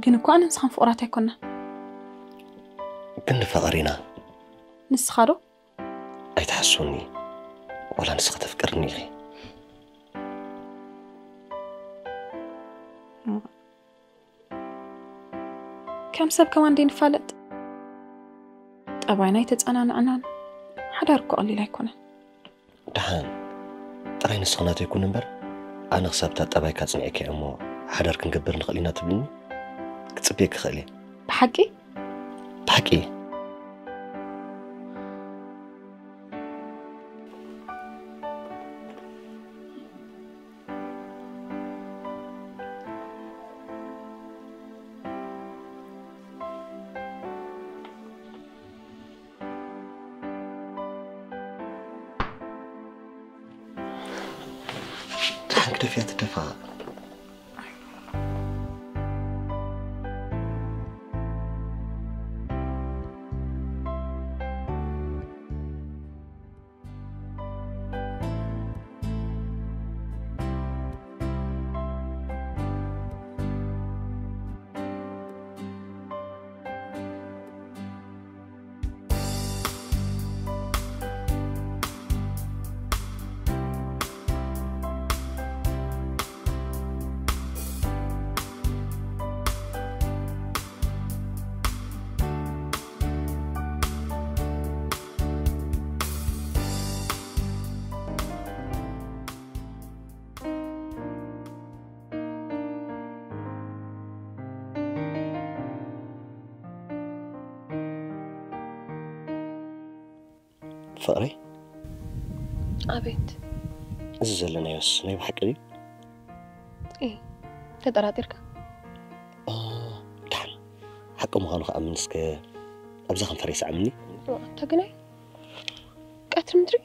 ግን እኮ ኣነ ንስኻን ፍቑራት ኣይኮናን። ግን ንፋቐር ኢና። ንስኻ ዶ? ኣይትሓስውኒ። ዋላ ንስኺ ተፍቅርኒ ኢኺ። ከም ሰብ ከማን ደይ ንፋለጥ። ጠባይና ኣይተጸናንዕናን። ሓዳር እኮ ቀሊል ኣይኮነን። ደሓን ጥራይ ንስኺ ናተይ ኩን እምበር፣ ኣነ ክሳብ እታ ጠባይካ ኣጽኒዕኪ እሞ ሓዳር ክንገብር ንኽእል ኢና ትብልኒ? ክጽበየኪ ክእል እየ። ብሓቂ? ብሓቂ። ደሓን ግደፍያ ትደፋ። ፍቕረይ፣ ኣቤት። እዚ ዘለናዮስ ናይ ብሓቂ ድዩ? እ፣ ተጠራጢርካ? እ፣ ደሓን ሓቂ ምዃኑ ክኣምን እስከ ኣብዛ ከንፈረይ ስዓምኒ። ኣታ ግናይ ቀትሪ ምድሪ።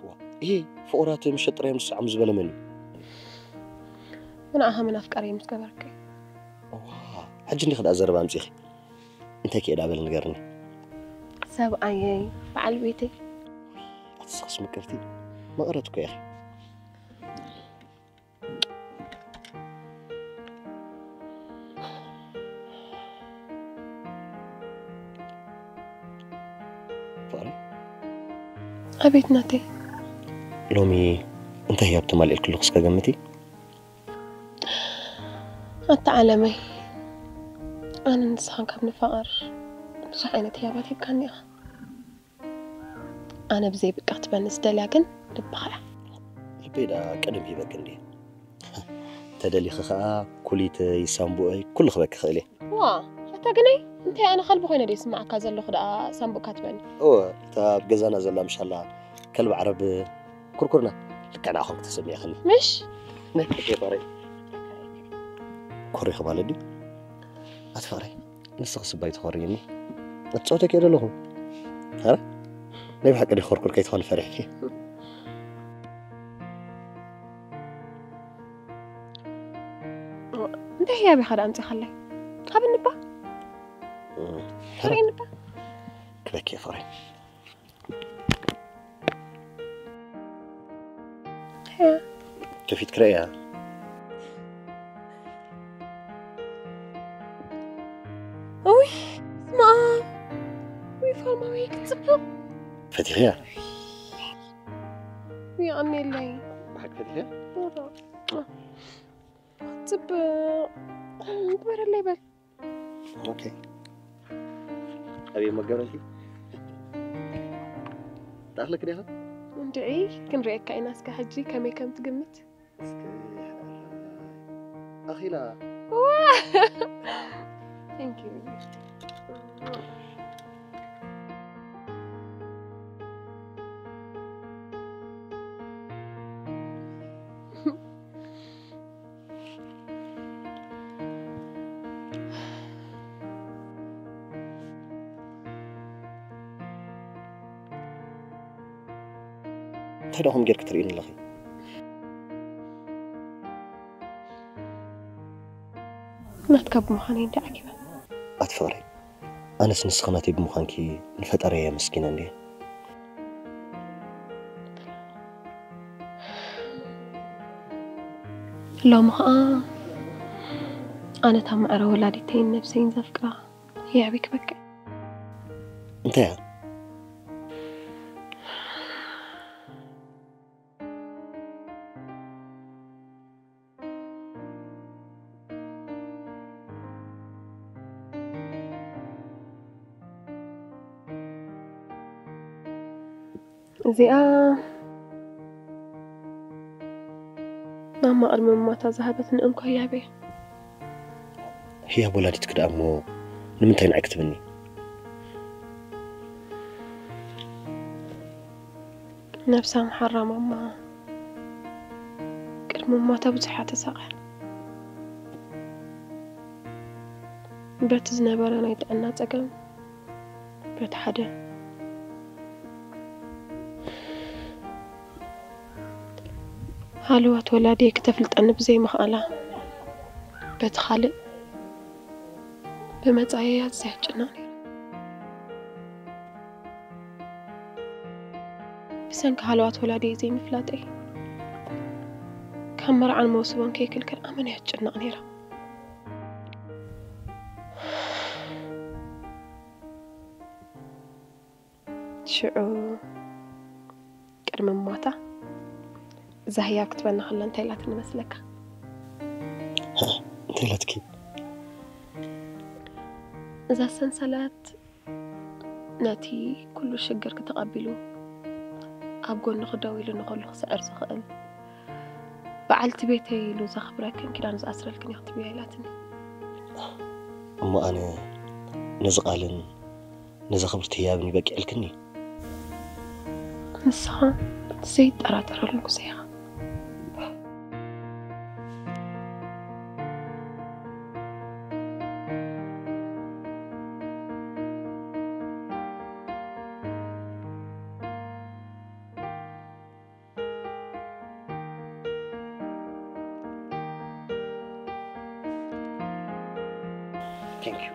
ዋ፣ ይሄ ፍቑራት ምሸት ጥራይ ምስ ሰዓሙ ዝበለ መን እዩ? ንዓኻ መን ኣፍቃሪ ምስ ገበርካ? ዋ፣ ሕጂ እንዲኺ ደኣ ዘረባ ኣምጺኺ። እንታይ ከ ደኣ በል ንገርኒ። ሰብኣየይ፣ በዓል ቤተይ። ኣቲ ስኽስ ምቅርቲ መቐረት እኮ ኢኺ። ፍቕሪ፣ ኣቤት ናተይ። ሎሚ እንታይ ህያብ ተማሊእልክሉ እስከ ገምቲ? ኣታ ዓለመይ፣ ኣነ ንስኻን ካብ ንፋቐር ብዙሕ ዓይነት ህያባት ሂብካኒ ኢኻ። ኣነ ብዘይ ብቃ ክትበኒ ዝደልያ ግን ልብኻ እያ። ልበይ ደኣ ቀደም ሂበክ እንድየ። ተደሊኺ ኸኣ ኩሊተይ፣ ሳምቡእይ፣ ኩሉ ክበኪ ክእል እየ። ዋ፣ ኣታ ግናይ፣ እንታይ ኣነ ከልቢ ኮይነ ድየ ስምዓካ ዘለኹ ደኣ ሳምቡእካ ትበኒ? እወ፣ እታ ኣብ ገዛና ዘላ ምሻላ ከልቢ ዓረብ ኩርኩርና ልክዕ ንዓኹም ተሰሚዕኽኒ። ምሽ? ናይ ፍቕሪ። ኮሪኺ ማለት ድዩ? ኣቲ ፍቕረይ፣ ንስኺ ስባይ ትኾርይኒ። እጻወተኪ እየ ዘለኹ። ኣረ፣ ናይ ብሓቂ ድዩ ኮርኩር ከይትኾኒ ፈሪሕኪ? እንታይ ህያብ ኢኻ ደኣ ኣምጺኻለይ? ሃብኒ እባ። እም፣ ሃብኒ እባ። ክበኪ እየ ፍቕረይ። ከፊት ክርእያ። ውይ፣ ስማ። ውይ፣ ፋርማዊ ክትጽብቕ። ፈቲኽያ? ውይ፣ ኣሜለይ። ብሓቂ ፈቲኽያ? ጽብቕ። ግበረለይ በል። ኦኬ። ኣበይ መገረልኪ? ተኣኽለኪ ዲኻ? እንድዒ፣ ክንርእየካ ኢና እስከ ሕጂ ከመይ ከም ትግምት። እስከ ኣኺላ። ዋ! Thank you. እንታይ ደኣ ከምኡ ጌርኪ ትርእይኒ ኣለኺ? ናትካ ብምዃነይ እንዲ ዓጊበ። ኣቲ ፍቕረይ፣ ኣነስ ንስኺ ናተይ ብምዃንኪ ንፈጣሪየይ ኣመስጊነ እንድየ። ሎሚ ኸኣ ኣነ እታ ማዕረ ወላዲተይን ነብሰይን ዘፍቅራ የዕቢ ክበቅዕ። እንታይ እያ? እዚኣ ማማ ቅድሚ ምማታ ዝሃበትኒ እንኮ ህያብ እያ። ህያብ ወላዲትኪ ደኣ እሞ ንምንታይ ንዓይ ክትብኒ? ነብሳ ምሓራ ማማ ቅድሚ ምማታ ብዙሕ እያ ተሳቕያ። በቲ ዝነበረ ናይ ጥዕና ጸገም፣ በቲ ሓደ ሃለዋት ወላዲየ ክተፍልጠኒ ብዘይምኽኣላ፣ በቲ ካልእ ብመጻኢያ ኣዝያ ትጭነቕ ነይራ። ብሰንኪ ሃለዋት ወላዲየ ዘይምፍላጠይ፣ ካብ መርዓን መውስቦን ከይክልከል ኣመና እያ ትጭነቕ ነይራ። ሽዑ ቅድሚ ሞታ እዛ ህያብ ክትበና ከላ እንታይ ኢላትኒ መስለካ? እንታይ ኢላትኪ? እዛ ሰንሰለት ነቲ ኩሉ ሽግርኪ ተቐቢሉ ኣብ ጎንኺ ደው ኢሉ ንኹሉ ክስዕር ዝኽእል በዓልቲ ቤተይ ኢሉ ዘኽብረክን ኪዳን ዝኣስረልክን እየ ክትብያ ኢላትኒ። እሞ ኣነ ነዚ ቃልን ነዛ ክብርቲ ህያብን ይበቂዕልክኒ። ንስኻ ዘይጠራጠረሉ ንጉሰ ኢኻ። Thank you.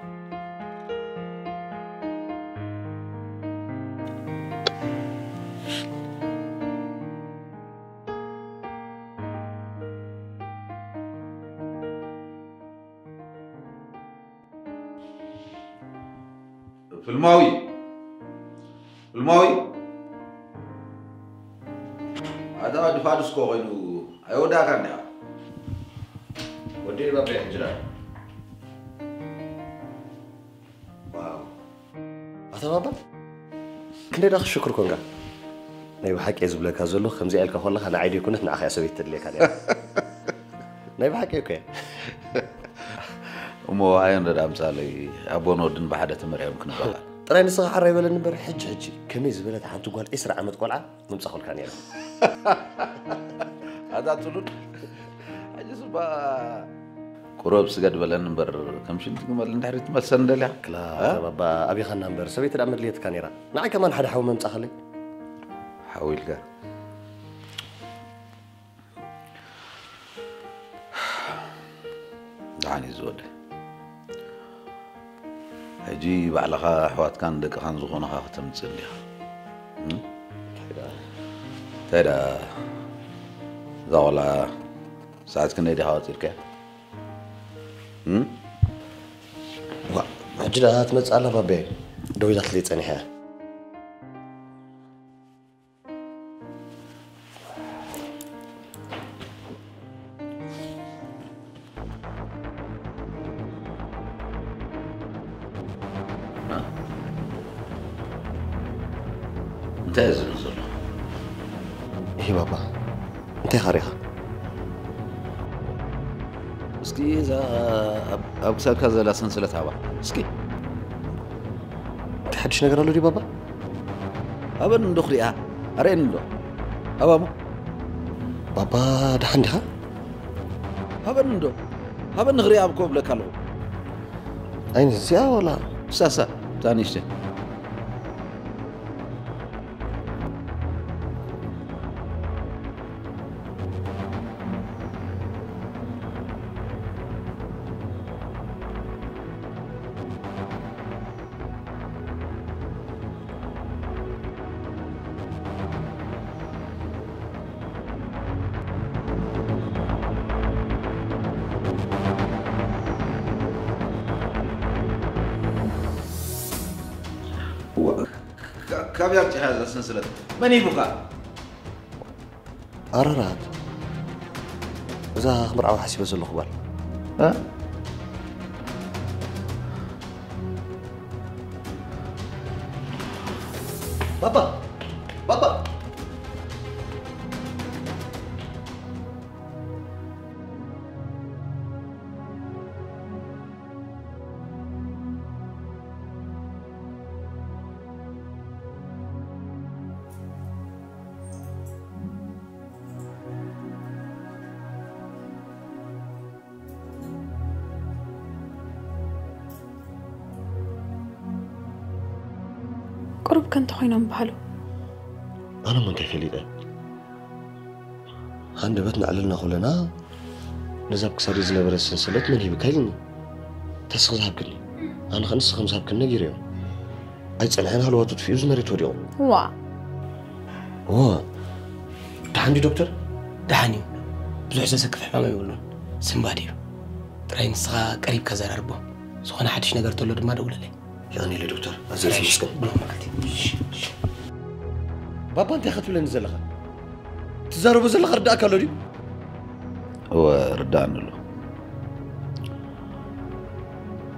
ፍልማዊ ፍልማዊ ኣታ ወዲ ፋዱስ እኮ ኮይኑ ኣይወዳእካን ዲኻ? ወዲ ባባ ሕጅራ ኣታ ባባ ክንደይ ዳ ክሽክር ኮንካ? ናይ ብሓቂ እየ ዝብለካ ዘለኹ። ከምዚኣ ኢልካ ከለኻ ንዓይ ደይኮነት ንዓኻ እያ ሰበይቲ ተድልየካ ነይራ። ናይ ብሓቂ እኮ እየ። እሞ ኣዮ እንደ ኣምሳለይ ኣቦን ወድን ብሓደ ተመርዕዮም ክንበሃል። ጥራይ ንስኻ ሓራይ በለኒ እምበር ሕጂ ሕጂ ከመይ ዝበለት ሓንቲ ጓል ዕስራ ዓመት ቆልዓ ምምጻኹልካ ነይረ። ኣታ ትሉድ ሕጂ ስባ ቁረብ ስገድ በለኒ እምበር ከም ሽንቲ ግመል እንድሕሪ ትመልሰን ደልያ። ክላ ባባ ኣቢኻና እምበር ሰበይቲ ደኣ መድልየትካ ነይራ። ንዓይ ከማን ሓደ ሓው መምጻኸለይ። ሓው ኢልካ ደሓን እዩ ዝወደ። ሕጂ ባዕልኻ ኣሕዋትካን ደቅኻን ዝኾኑኻ ከተምፅእ እንዲኻ። እንታይ ደኣ እዛ ቆልዓ ሰዓት ክንደይ ዲኻ ወፂልካያ? ሕጂ ደኣ ትመፅእ ኣላ ባቤ። ደው ኢላትለይ ፀኒሐ። እንታይ እዩ ዝብል ዘሎ? ይሄ ባባ እንታይ ኻሪኻ? እስኪ እዛ ኣብ ክሳድካ ዘላ ሰንሰለት ሃባ እስኪ። እንታይ ሓድሽ ነገር ኣሎ ድዩ ባባ? ሃበኒ እንዶ ክሪኣ ኣርእየኒ እንዶ። ሃባሞ። ባባ ደሓን ዲኻ? ሃበኒ እንዶ ሃበኒ ክሪኣ እኮ እብለካ ኣለኹ። ኣይነ እዚኣ ዋላ ሳሳ እታ ንእሽተይ። ካበይ ኣምፂኻ እዛ ሰንሰለት? መን ሂቡካ? ኣራራት እዛ ክምርዓዋ ሓሲበ ዘለኹ ጓል። ባባ ባባ ቁሩብ ከ እንተኾይኖም በሃሉ። ኣነ ሞ እንታይ ፈሊጠ? ሃንደበት ንዕልልና ኩለና ነዛ ኣብ ክሳደይ ዝነበረ ሰንሰለት መን ሂብካ ኢልኒ። ተስኺ ዝሃብክኒ። ኣነ ከ ንስኺ ከም ዝሃብክኒ ነጊረዮ። ኣይጸንሐን ሃለዋቱ ጥፊኡ ዝመሬት ወዲቑ። ዋ። ዋ። ደሓን ድዩ ዶክተር? ደሓን እዩ። ብዙሕ ዘሰክፍ ሕማም የብሉን። ስንባድ እዩ። ጥራይ ንስኻ ቀሪብካ ዘራርቦ። ዝኾነ ሓድሽ ነገር ተሎ ድማ ደውለለይ። የቐንየለይ ዶክተር። ኣዝየ የመስግን። ብሩኽ መዓልቲ። እሺ፣ እሺ። ባባ እንታይ ኢኻ ትብለኒ ዘለኻ? ትዛረቦ ዘለኻ ርዳእካ ኣሎ ድዩ? እወ ርዳእኒ ኣሎ።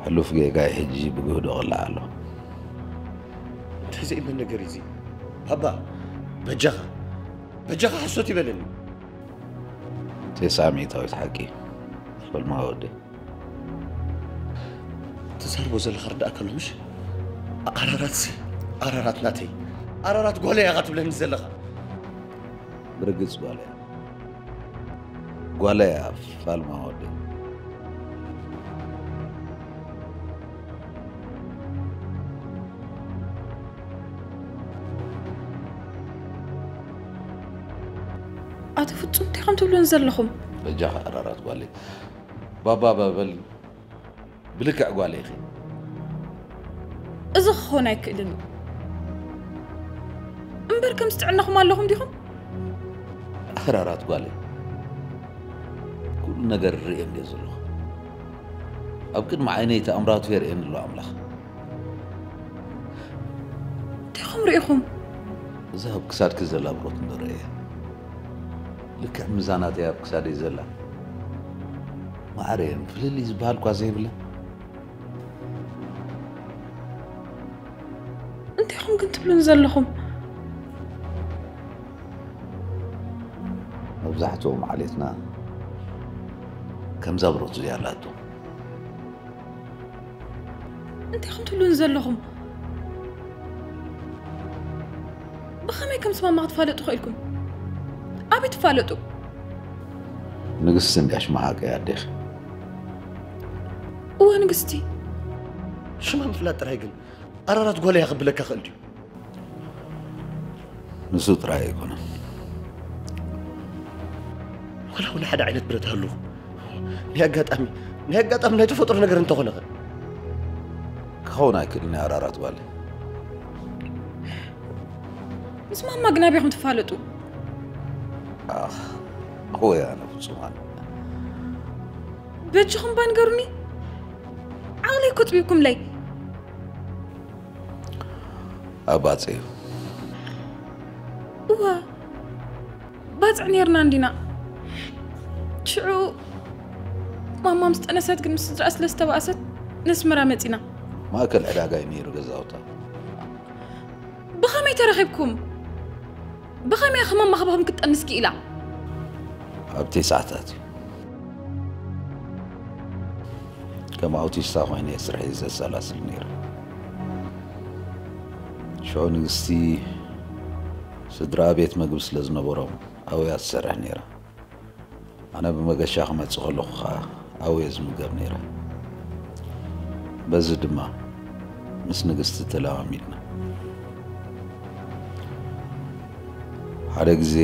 ሕሉፍ ጌጋይ ሕጂ ብግህዶ ቕላዕ ኣሎ። እንታይ ዘእመን ነገር እዩ እዚ? ባባ በጃኻ በጃኻ ሓሶት ይበለኒ። ቴስዓ ሚእታዊት ሓቂ ፈልማ ወደይ። ትዛረቦ ዘለኻ ርዳእካ ኣሎ ምሽ? ኣራራትሲ ኣራራት ናተይ ኣራራት ጓለይ ኢኻ ትብለኒ ዘለኻ። ብርግጽ ጓለይ እያ። ጓለይ እያ ፋልማ ወደይ። ኣቶ ፍጹም እንታይ ከም ትብሉን ዘለኹም? በጃኻ ኣራራት ጓለይ ባባ በበል ብልክዕ ጓለይ ኢኺ። እዚ ክኸውን ኣይክእልን እዩ። እምበር ከም ዝጥዕናኹም ኣለኹም ዲኹም? ኣራራት ጓለይ ኩሉ ነገር ርእየ እንደ ዘለኹ ኣብ ቅድሚ ዓይነይ ተኣምራቱ የርእየኒ ኣሎ ኣምላኽ። እንታይ ኹም ርኢኹም? እዛ ኣብ ክሳድኪ ዘላ ብሮት እንዶ ርእየ ልክዕ ምዛናተይ ኣብ ክሳደይ ዘላ ማዕረየን ፍልልይ ዝበሃል እኳ ዘይብለን። እንታይ ኹም ግን ትብሉን ዘለኹም? መብዛሕትኦም ዓሌትና ከምዛ ብሮት እዚኣ ኣላቶ። እንታይ ኹም ትብሉን ዘለኹም? ብኸመይ ከም ስማማ ክትፋለጡ ኽኢልኩም? ኣበይ ትፋለጡ? ንግስቲ እንድያ ሽማ ሓቀይ ኣዴኺ። እወ ንግስቲ። ሽማ ምፍላጥ ጥራይ ግን ኣራራት ጓለይ እያ ክብለካ ክእል ድዩ? ንሱ ጥራይ ኣይኮነን። ወላ እውን ሓደ ዓይነት ብረት ሃሉ ናይ ኣጋጣሚ ናይ ኣጋጣሚ ናይ ተፈጥሮ ነገር እንተኾነ ኸ? ክኸውን ኣይክእልን ናይ ኣራራት ጓል። ምስ ማማ ግን ኣበይ ኹም ትፋለጡ? ኣኽ፣ ኣወይ ኣነ ፍጹም ኣነ። በጅኹም ባንገሩኒ። ዓቕለይ ኮጥቢኩምለይ። ኣብ ባጽዕ እዩ። እዋ፣ ባጽዕ ኔርና እንዲና። ሽዑ ማማ ምስ ጠነሰት ግን ምስ ስድራኣ ስለ ዝተባእሰት ነስመራ መጺና። ማእከል ዕዳጋ እዩ ነይሩ ገዛውታ። ብኸመይ ተረኺብኩም? ብኸመይ ከ ማማ ካባኹም ክትጠንስ ክኢላ? ኣብ ተስዓታት እዩ። ከም ኣውቲስታ ኮይነ እየ ስርሐይ ዘሰላስል ነይረ። ሽዑ ንግስቲ ስድራኣ ቤት መግቢ ስለ ዝነበሮም ኣብያ ትሰርሕ ነይራ። ኣነ ብመገሻ ክመጽእ ከለኹ ኸኣ ኣብየ ዝምገብ ነይረ። በዚ ድማ ምስ ንግስቲ ተለማሚድና። ሓደ ግዜ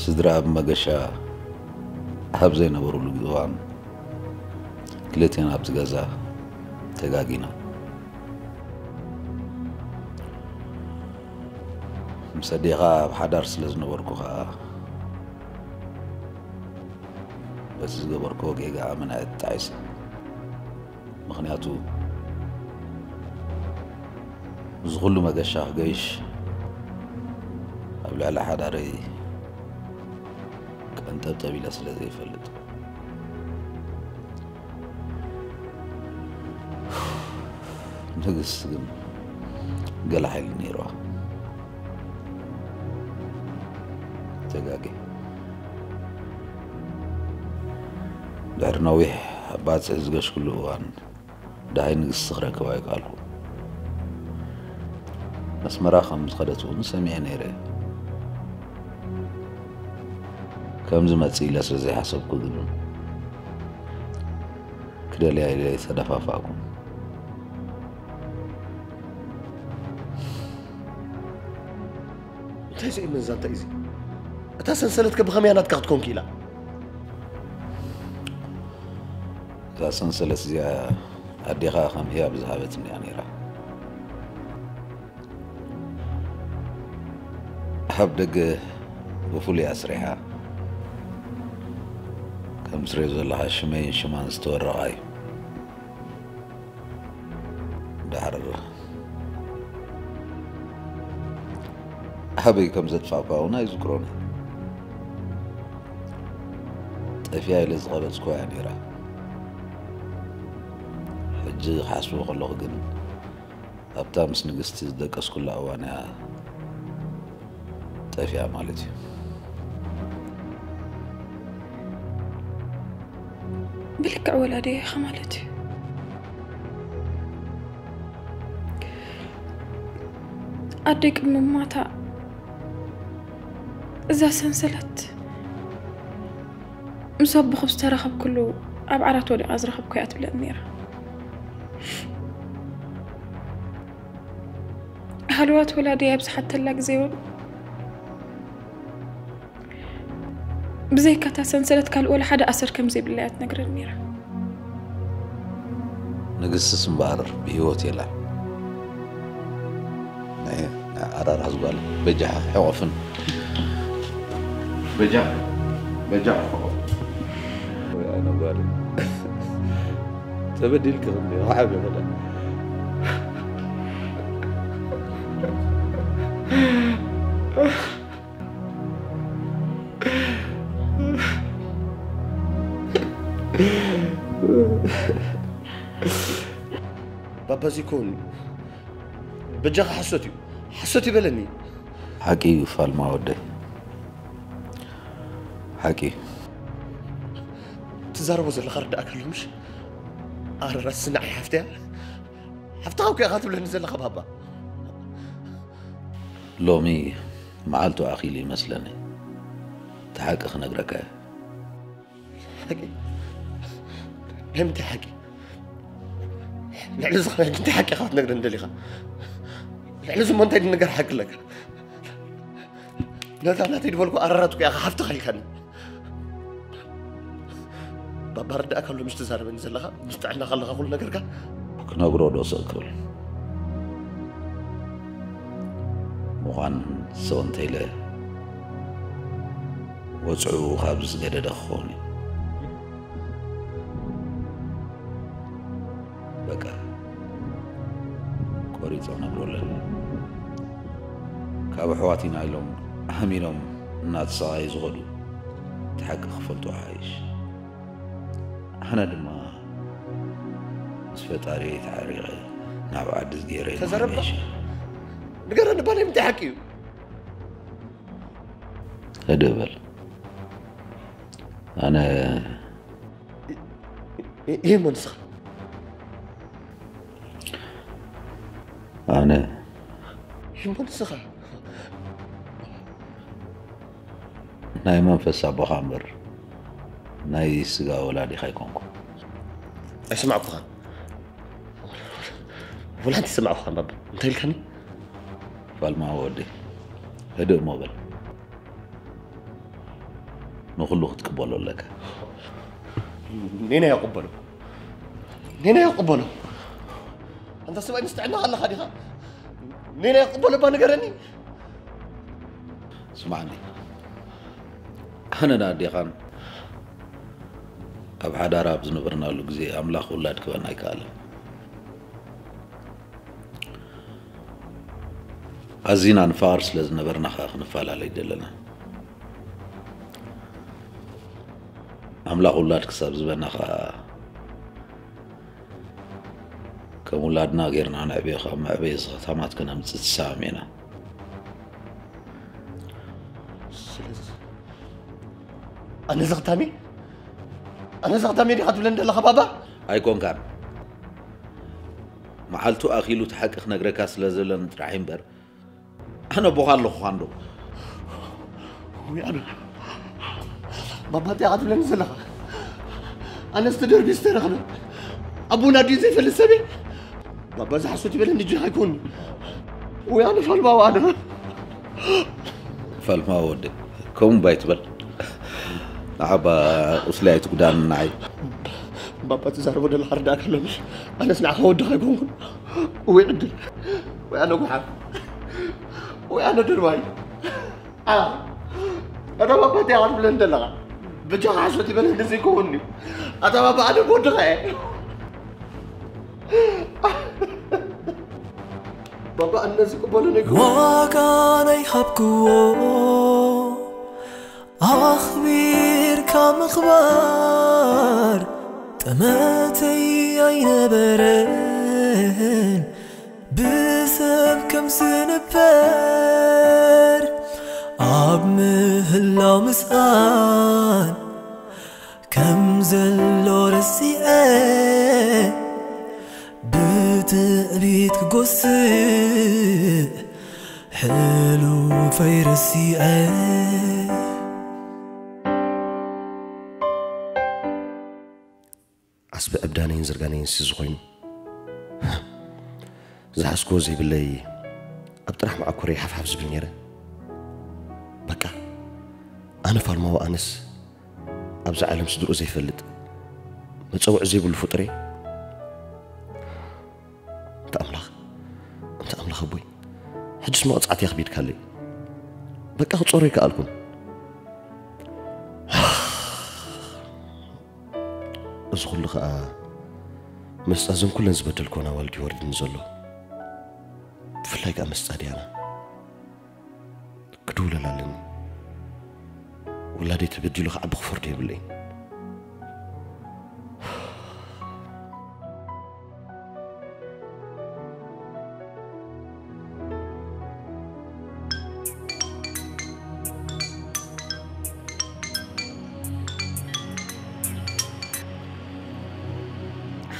ስድራኣ ብመገሻ ኣብ ዘይነበሩሉ እዋን ክልቴና ኣብቲ ገዛ ተጋጊና። ምስ ኣዴኻ ኣብ ሓዳር ስለ ዝነበርኩ ኸኣ በቲ ዝገበርክዎ ጌጋ ኣመና እየ ተጣዒሰ። ምኽንያቱ እዚ ኩሉ መገሻ ክገይሽ ኣብ ልዕሊ ሓዳረይ ቀንጠብጠብ ኢለ ስለ ዘይፈልጥ። ንግስቲ ግን ገለ ሓይሊ ነይርዋ። ተጋጌ። ድሕሪ ነዊሕ ኣብ ባጽዕ ዝገሽኩሉ እዋን ደሃይ ንግስቲ ክረክባ ኣይከኣልኩን። ኣስመራ ከም ዝኸደት እውን ሰሚዐ ነይረ። ከም ዝመጽእ ኢለ ስለ ዘይሓሰብኩ ግን ክደልያ ኢለ ኣይተደፋፋእኩን። እንታይ ዘእምን ዛንታ እዩ እዚ? እታ ሰንሰለትከ ብኸመይ ናትካ ክትኮን ክኢላ? እዛ ሰንሰለት እዚኣ ኣዴኻ ከም ህያብ ዝሃበትኒ እያ ነይራ። ኣብ ደገ ብፍሉይ ኣስሪሓ፣ ከም ትሪኦ ዘለኻ ሽመይን ሽማን ዝተወረቓ እዩ። ደሓር ኣበይ ከም ዘጥፋእኳ እውን ኣይዝክሮን። ጠፊኣ ኢለ ዝቐበጽኩዋ እያ ነይራ። ሕጂ ክሓስቦ ከለኹ ግን ኣብታ ምስ ንግስቲ ዝደቀስኩላ እዋን እያ ጠፊኣ ማለት እዩ። ብልክዕ ወላዲያ ኢኻ ማለት እዩ። ኣደይ ቅድሚ ምማታ እዛ ሰንሰለት ምስ ኣቦኹም ዝተራኸብኩሉ ኣብ ዓራት ወዲቓ ዝረኸብኩ እያ ትብለኒ ነይራ። ሃለዋት ወላዲያ ኣብ ዝሓተላ ግዜ እውን ብዘይካ እታ ሰንሰለት ካልእ ወላ ሓደ ኣሰር ከም ዘይብላ እያ ትነግረኒ ነይራ። ንግስትስ እምበኣር ብህይወት የላን። ናይ ዓራር ሓዝጓል በጃኻ ሕቆፍን በጃ በጃ ሕቆፍ ወይ ኣነ ጓል ተበዲልክ ክንዲ ሓብ ይኸዳ ባባ እዚ ኮን በጃኻ ሓሶት እዩ ሓሶት ይበለኒ። ሓቂ እዩ ፋልማ ወደይ ሓቂ እዩ። ትዛረቦ ዘለኻ ርዳእካ ኣሎ ምሽ? ኣረራስ ስናዕ ሓፍትያ ሓፍትኻ እኮ ኢኻ ትብለኒ ዘለኻ ባባ። ሎሚ መዓልቱ ኣኺሉ ይመስለኒ እቲ ሓቂ ክነግረካ እየ። ሓቂ ናይ ምንታይ ሓቂ? ልዕሊ ዝኾነ እንታይ ሓቂ ኢኻ ክትነግረኒ ደሊኻ? ልዕሊ ዝሞ እንታይ ድነገር ሓቂ ኣለካ? ነታ ናተይ ድበልኩ ኣራራት እኮ ኢኻ ሓፍትኻ ኢልካኒ። ባባ ርዳእካ ኣሎ ምሽ ትዛረበኒ ዘለኻ ምስ ጥዕና ከለኻ ኩሉ ነገርካ ክነግሮ ዶ ስእክል ምዃን ሰው እንተኢለ ወፅዑ ካብ ዝገደደ ክኸውን እዩ። በቃ ቆሪፀ ነግሮ ኣለኒ። ካብ ኣሕዋት ኢና ኢሎም ኣሚኖም እናተሰቓዩ ዝኸዱ እቲ ሓቂ ክፈልጡ ሓይሽ። ኣነ ድማ ምስ ፈጣሪ ተዓሪቐ ናብ ዓዲ ዝገይረ ተዛረብካ ንገረኒ ባለይ ምንታይ ሓቂ እዩ? ህድእ በል ኣነ ይህ መንስኻ ኣነ ይህ መንስኻ ናይ መንፈስ ኣቦኻ እምበር ናይ ስጋ ወላዲኻ ኣይኮንኩ። ኣይሰማዕኩኻን። ወላ ሓንቲ ሰማዕኩኻን ባባ። እንታይ ኢልካኒ? ፋልማ ወዲ ህድእ እሞ በል። ንኹሉ ክትቅበሎ ኣለካ። ኔና ይቕበሎ። ኔና ይቕበሎ። ኣንታ ሰብኣይ ምስ ጥዕና ኣለኻ ዲኻ? ኔና ይቕበሎ እባ ንገረኒ። ስማዕኒ ኣነ ንኣዴኻን ኣብ ሓዳር ኣብ ዝነበርናሉ ግዜ ኣምላኽ ውላድ ክበና ኣይከኣለን። ኣዚና ንፋቐር ስለ ዝነበርና ኸኣ ክንፈላለ ኣይደለና። ኣምላኽ ውላድ ክሳብ ዝበና ኸኣ ከም ውላድና ጌርና ነዕብዮ ካብ መዕበዪ ዝኽታማት ክነምጽእ ተሰማሚዕና። ስለዚ ኣነ ዘኽታሚ ኣነ ዘኽታሚ ዲኻ ትብለኒ ዘለኻ ባባ? ኣይኮንካን። መዓልቱ ኣኺሉ እቲ ሓቂ ክነግረካ ስለ ዘለኒ ጥራሕ እምበር ኣነ ኣቦኻ ኣለኹኻ እንዶ። ወይ ኣነ ባባ እንታይ ኢኻ ትብለኒ ዘለኻ? ኣነስ ተደርቢ ዝተረኽበ ኣቦና ድዩ ዘይፈልጥ ሰብ እየ? ባባ እዚ ሓሶት ይበለኒ እጅኻ ኣይኮን ወይ ኣነ ፋልባው ኣነ ፋልማ ወዲ ከምኡ ባይትበል። ንዓባ ቁስሊ ኣይትጉዳን ንዓይ። ባባ ትዛረቦ ደላ ሓርዳእካ ኣለኒ። ኣነስ ንዓኻ ወድኻ ኣይኮንኩን። ወይ ዕድል፣ ወይ ኣነ ጉሓፍ፣ ወይ ኣነ ድርባይ። ኣታ ባባ እንታይ ኣቕርብለን ዘለኻ? ብጃኻ ሓሶት ይበለኒ ዘይከውን እዩ። ኣታ ባባ ኣነ ወድኻ እየ። ባባ ኣነ ዝቅበሎ ነገር ዋጋ ናይ ሃብክዎ ኣኽቢርካ ምኽባር ጠመተይ ኣይነበረን ብሰብ ከም ዝንበር ኣብ ምህላው ምስኣን ከም ዘሎ ረሲዐ ብትዕቢት ክጎስእ ሕሉፈይ ረሲዐ ዓስቢ ዕብዳነይን ዝርጋነይን ሲ ዝኾይኑ ዝሓዝክዎ ዘይብለይ ኣብ ጥራሕ መዓኮረይ ሓፍሓፍ ዝብል ነይረ። በቃ ኣነ ፋልማዊ ኣነስ ኣብዚ ዓለም ስድርኡ ዘይፈልጥ መፀውዒ ዘይብሉ ፍጡር እየ። እንተ ኣምላኽ እንተ ኣምላኽ ኣቦይ ሕጅስ መቕፃዕቲ ኣኽቢድካለይ። በቃ ክፀሮ ኣይከኣልኩን። እዚ ኩሉ ከዓ መስፃ እዘን ኩለን ዝበደልክወን ኣዋልድ ይወርድኒ ዘሎ። ብፍላይ ከዓ መስፃ ድያና ክድውለላ ኣለኒ። ውላደይ ተበዲሉ ክዓቢ ክፈርዶ የብለይን።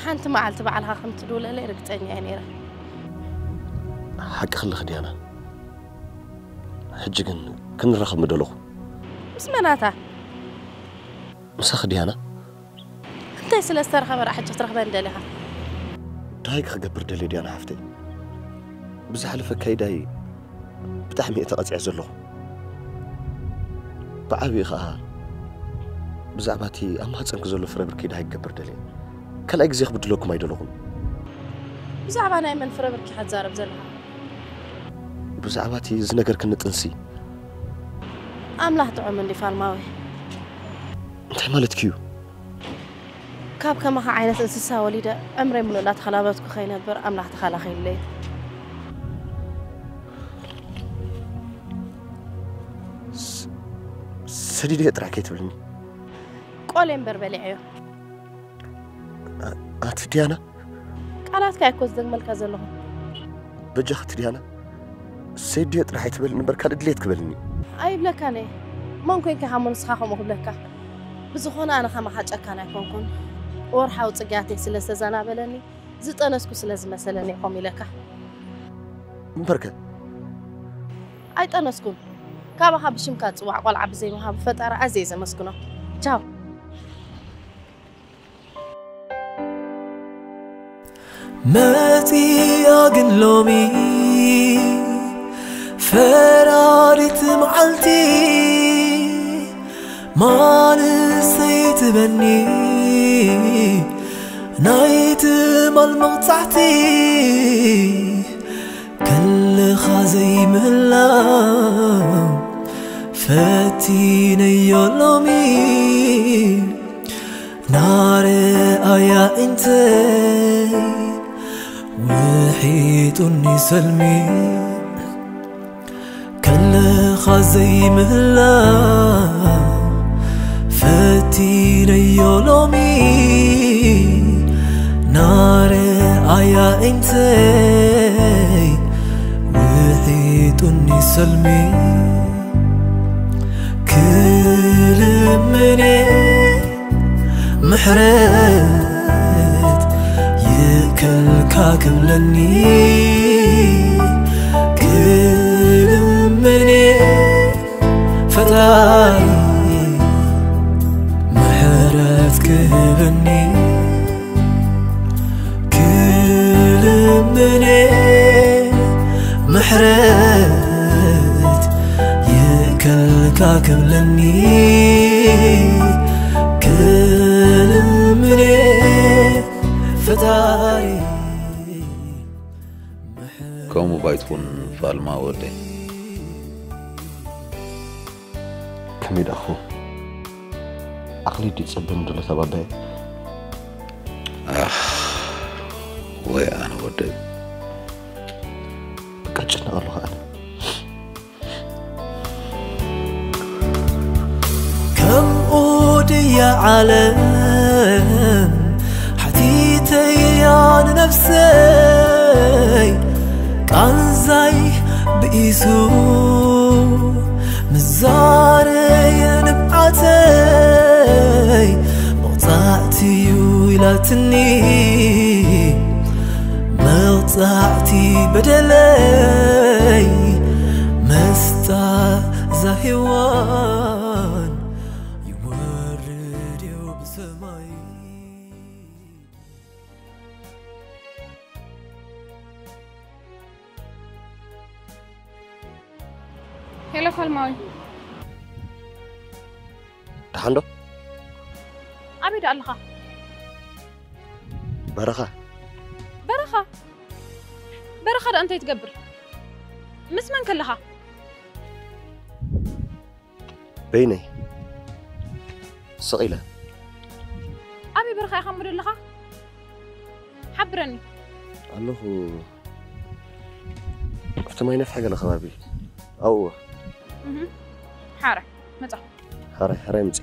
ሓንቲ መዓልቲ ባዕልኻ ከም ትድውለለይ ርግፀኛ እየ ነይረ። ሓቂ ክልኽ ድያና? ሕጂ ግን ክንራኸብ ምደለኹ። ምስ መናታ? ምሳኺ ድያና? እንታይ ስለ ዝተረኸበ ደኣ ሕጂ ክትረኽበኒ ደሊኻ? እንታይ ክገብር ደልየ ድያና ሓፍተይ? ብዝሓለፈ ኣካይዳይ ብጣዕሚ እየ ተቐጺዐ ዘለኹ። ብዓብዪ ኸኣ ብዛዕባ እቲ ኣብ ማህጸንኪ ዘሎ ፍረ ብርኪ ደሃይ ክገብር ደልየ። ካልኣይ ግዜ ክብድለኩም ኣይደለኹን። ብዛዕባ ናይ መን ፍረ ብርኪ ኢኻ ትዛረብ ዘለኻ? ብዛዕባ እቲ ዝነገርክኒ ጥንሲ። ኣምላኽ ጥዑም እንዲ ፋልማዊ። እንታይ ማለትኪ እዩ? ካብ ከማኻ ዓይነት እንስሳ ወሊደ ዕምረይ ሙሉእ እንዳተኸላበትኩ ከይነብር ኣምላኽ ተኸላኺሉለይ። ስ-፣ ሰዲደ ጥራሕ ከይትብልኒ። ቆሌ እምበር በሊዐዮ። ኣ-፣ ኣቲ ዲያና? ቃላትካ እኮ ዝደግመልካ ዘለኹ። በጃኺ እቲ ዲያና፣ ሰይድዮ ጥራሕ ኣይትበልኒ እምበር ካልእ ድሌት ክበልኒ። ኣይብለካን እየ። መን ኮንካ ኢኻ እሞ ንስኻ ከምኡ ክብለካ? ብዝኾነ ኣነ ከማኻ ጨካን ኣይኮንኩን። ወርሓዊ ጽግያተይ ስለ ዝተዘናበለኒ፣ ዝጠነስኩ ስለ ዝመሰለኒ እየ ከምኡ ኢለካ። እምበርከ? ኣይጠነስኩን። ካባኻ ብሽምካ ዝጽዋዕ ቆልዓ ብዘይ ምሃቡ ፈጣሪ ኣዝየ እየ ዘመስግኖ። ቻው። መጺኣ ግን ሎሚ ፈራዲት መዓልቲ፣ ማልሰይ ትበኒ ናይ ትማል መቕጻዕቲ፣ ከለኻ ዘይምህላው ፈቲነዮ ሎሚ። ናርኣያ እንተይ ውሒጡኒ ሰልሚ፣ ከለኻ ዘይምህላው ፈቲነዮ ሎሚ። ናርኣያ እንተይ ውሒጡኒ ሰልሚ፣ ክልምኔ ምሕረት ይእከልካ ክብለኒ፣ ክልምኔ ፈጣሪ ምሕረት ክህበኒ፣ ክልምኔ ምሕረት ይእከ ክብለኒ ክልምኔ ፈጣሪ። ከምኡ ባይትኹን ፋልማ ወደይ። ከመይ ደኣ ክኸውን? ዓቕሊ ድዩ ጸገም ደሎ ተባባየ? ኣኽ፣ ወይ ኣነ ወደይ። በቃ እጭነቕ ኣለኹ ኣነ። ከምኡ ድያ ዓለም ሓቲተያ ንነፍሰይ ቃንዛይ ብኢሱ ምዛረየ ንብዓተይ መቕጻዕቲ እዩ ኢላትኒ መቕጻዕቲ በደለይ መስጣ እዛ ሄዋን ይወርድ እዩ ብሰማይ። ሄሎ ፋልማዊ። ደሓን ዶ? ኣበይ ደኣ ኣለኻ? በረኻ። በረኻ? በረኻ ደኣ እንታይ ትገብር? ምስ መን ከለኻ? በይነይ። ስቕ ኢለ። ኣበይ በረኻ ኢኻ እሞ ዘለኻ? ሓብረኒ። ኣለኹ። ኣብቲ ማይ ነፍሐ ገለ ከባቢ። ኣብኡ። እህ። ሓራይ፣ መጻ። ሓራይ፣ ሓራይ ምጺ።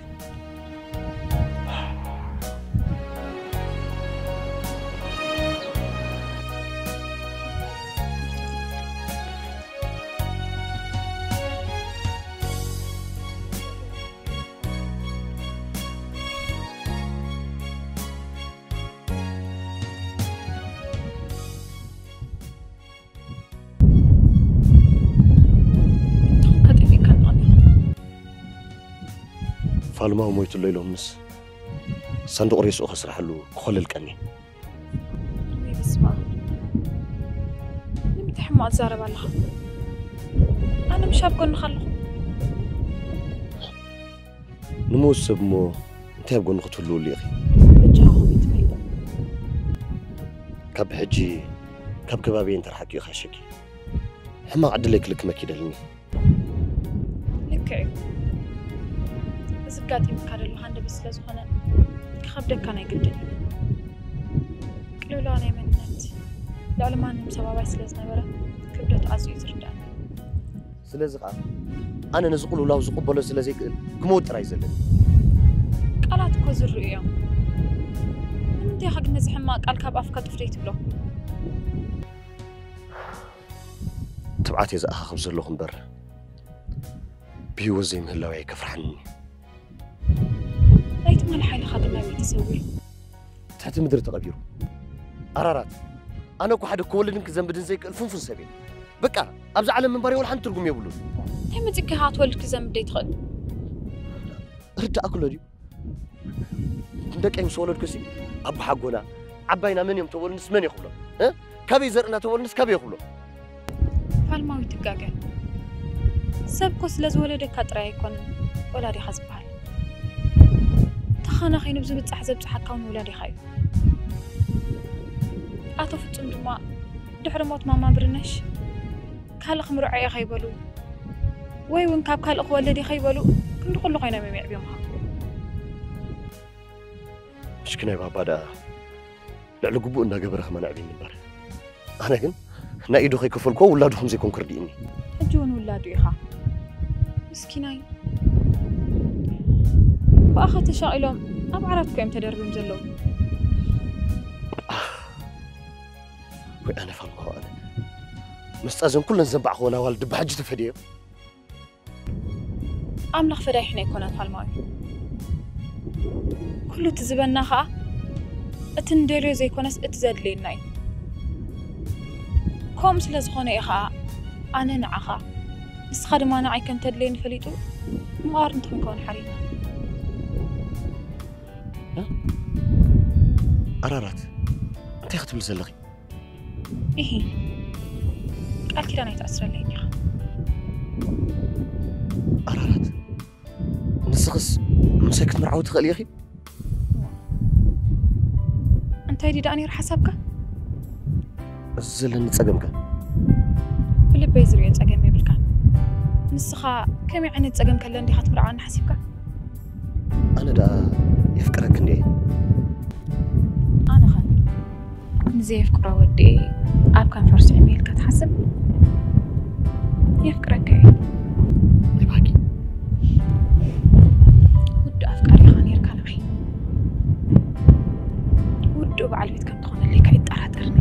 እንተኾንካ ጠፊእካ ኣለኻ ዲኻ? ፋልማው ሞይቱ ኣሎ ኢሎምንስ ሳንዱቕ ሬስኡ ከስርሓሉ ክኾለል ቀንየ። ወይ በስመ ኣብ። ንምንታይ ሕማቕ ትዛረብ ኣለኻ? ኣነ ምሽ ኣብ ጎንኻ ኣለኹ። ንሙት ሰብ እሞ እንታይ ኣብ ጎኑ ክትህልውሉ ኢኺ? በጃኻ ከምኡ ኣይትበል። ካብ ሕጂ ካብ ከባቢየ እንተርሓቂ እዩ ክሕሸኪ። ሕማቕ ዕድለይ ክልክመኪ ይደልኒ። ልክዕ እዩ። እዚ ኣጋጢሙካ ዘሎ ሃንደበት ስለ ዝኾነ ክኸብደካ ናይ ግድን እዩ። ቅልውላው ናይ መንነት ልዕሊ ማንም ሰብ ኣባይ ስለ ዝነበረ ክብደቱ ኣዝዩ እዩ ዝርዳእኒ። ስለዚ ኸኣ ኣነ ነዚ ቅልውላው ዝቕበሎ ስለ ዘይክእል ክመውት ጥራይ እዩ ዘለኒ። ቃላት እኮ ዝርኡ እዮም። ንምንታይ ኢኻ ግን ነዚ ሕማቕ ቃል ካብ ኣፍካ ጡፍ ዘይትብሎ? ትብዓት እየ ዝኣኻኽብ ዘለኹ እምበር ብህይወት ዘይምህላወይ ኣይከፍርሓንን እዩ። ናይ ትማሊ ሓይልኻ ግን ናበይ ተሰዊሩ? ትሕቲ ምድሪ ተቐቢሩ። ኣራራት፣ ኣነ እኮ ሓደ ክወልድን ክዘንብድን ዘይክእል ፍንፉን ሰብ እየ። በቃ፣ ኣብዚ ዓለም ምንባር ወላ ሓንቲ ትርጉም የብሉን። እንታይ መጺእካ ኢኻ ክትወልድ ክዘንብድ ዘይትኽእል? ርዳእ ክሎ ድዩ? ንደቀይ ምስ ወለድኩሲ፣ ኣቦሓጎና፣ ዓባይና መን እዮም ተበሉንስ መን እየ ክብሎም? እ? ካበይ ዘርእና ተበሉንስ ካበይ እየ ክብሎም? ፋልማዊ ትጋገ። ሰብ እኮ ስለ ዝወለደካ ጥራይ ኣይኮነን ወላዲኻ ዝበሃል። ተኻናኺኑ ብዝብጻሕ ዘብጽሓካ እውን ወላዲኻ እዩ። ኣቶ ፍጹም ድማ ድሕሪ ሞት ማማ ብርነሽ ካልእ ክምርዖ እየ ከይበሉ ወይ እውን ካብ ካልእ ክወልድ እየ ከይበሉ ክንዲ ኩሉ ኮይኖም እዮም የዕብዮምኻ። ምስኪናይ ባባ ደኣ ልዕሊ ግቡእ እናገበረ ከማን ኣዕብዩኒ እምበር። ኣነ ግን ናይ ኢዱ ከይከፈልኩዎ ውላዱ ከም ዘይኮንኩ ርዲእኒ። ሕጂ እውን ውላዱ ኢኻ። ምስኪናይ። ብኣኻ ተሻቒሎም ኣብ ዓራት እኮ እዮም ተደርብዮም ዘለዉ። ወይ ኣነ ፋልማው ኣነ። ምስጣ እዘን ኩለን ዘንባዕኽወን ኣዋልድ ብሓጂ ተፈድየዮ። ኣምላኽ ፈዳይሕና ኣይኮነን ፋልማዊ። ኩሉ እቲ ዝበና ኸኣ እቲ ንደልዮ ዘይኮነስ እቲ ዘድልየና እዩ። ከምኡ ስለ ዝኾነ እዩ ኸኣ ኣነ ንዓኻ፣ ንስኻ ድማ ንዓይ ከም ተድልየኒ ፈሊጡ ምቕባር እንተኾንካ እውን ሓርዩና። እ? ኣራራት፣ እንታይ ክትብሊ ዘለኺ? ኢሂ፣ ቃል ኪዳን ኣይትኣስረለይ ኢኻ። ኣራራት፣ ብቻይ ክትምርዓዊ ትኽእሊ ኢኺ? እንታይ ድዩ ደኣ ነይሩ ሓሳብካ? እዚ ዘለኒ ጸገም ከ? ብልበይ ዝሪኦ ጸገም የብልካን። ንስኻ ከመይ ዓይነት ጸገም ከለኒ ዲኻ ትምርዓወኒ ሓሲብካ? ኣነ ደኣ የፍቅረኪ እንድየ። ኣነ ኸ ንዘየፍቅሮ ወዲ ኣብ ከንፈር ስዒመ ኢልካ ትሓስብ? የፍቅረካ እየ። ናይ ብሓቂ? ውዱእ ኣፍቃሪ ኢኻ ነይርካ ንዓይ። ውዱእ በዓል ቤት ከም ትኾነለይ ከይጠራጠርኒ።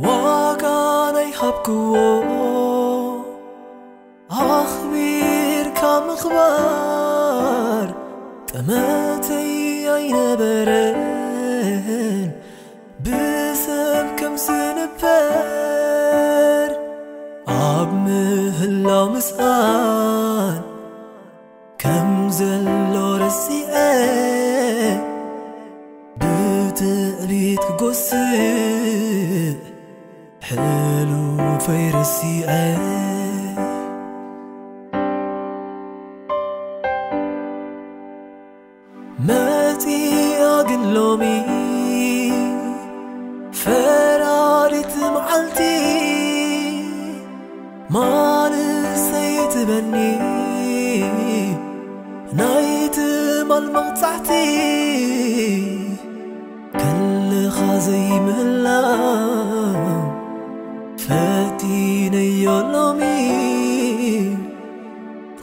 ዋጋ ናይ ሃብክዎ ኣኽቢርካ ምኽባር ጠመተይ ኣይነበረን ብሰብ ከም ዝንበር ኣብ ምህላው ምስኣን ከም ዘሎ ረሲዐ ብትዕቢት ክጎስዕ ሕሉፈይ ረሲዐ መጺኣ ግን ሎሚ ፈራዲት መዓልቲ ማልሰይ ትበኒ ናይ ትማል መቕጻዕቲ ከለኻ ዘይምህላው ፈቲነዮ ሎሚ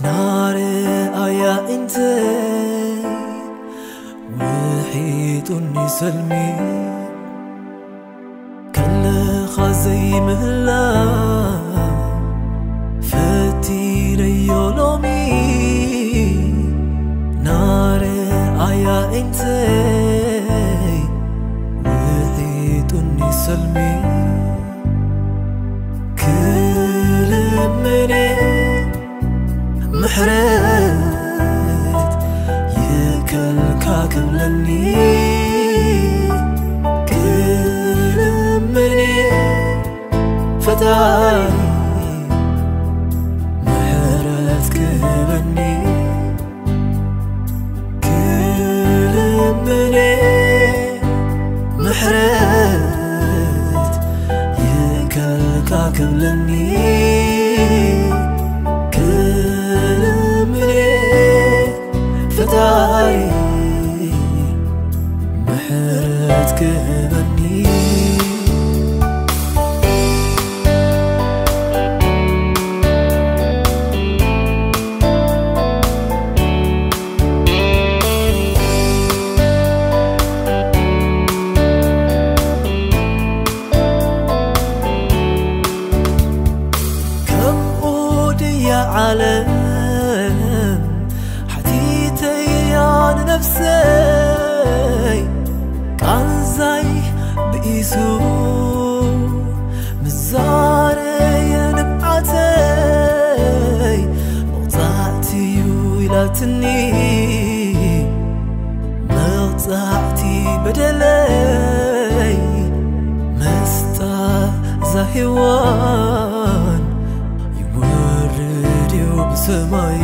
ናርኣያ እንተ ውሒጡኒ ሰልሚ ከለኻ ዘይምህላው ፈቲነዮ ሎሚ ናርኣያ እንተይ ውሒጡኒ ሰልሚ ክልምነ ምሕረት ይከልካ ክብለኒ ክልምነ ፈጣሪ ምሕረት ክህበኒ ክልምነ ምሕረት ይከልካ ክብለኒ ክልምነ ፈጣሪ ምሕረት ክህበኒ ትኒ መቕጻዕቲ በደለይ መስጣ ዛሂዋን ይወርድ እዩ ብሰማይ።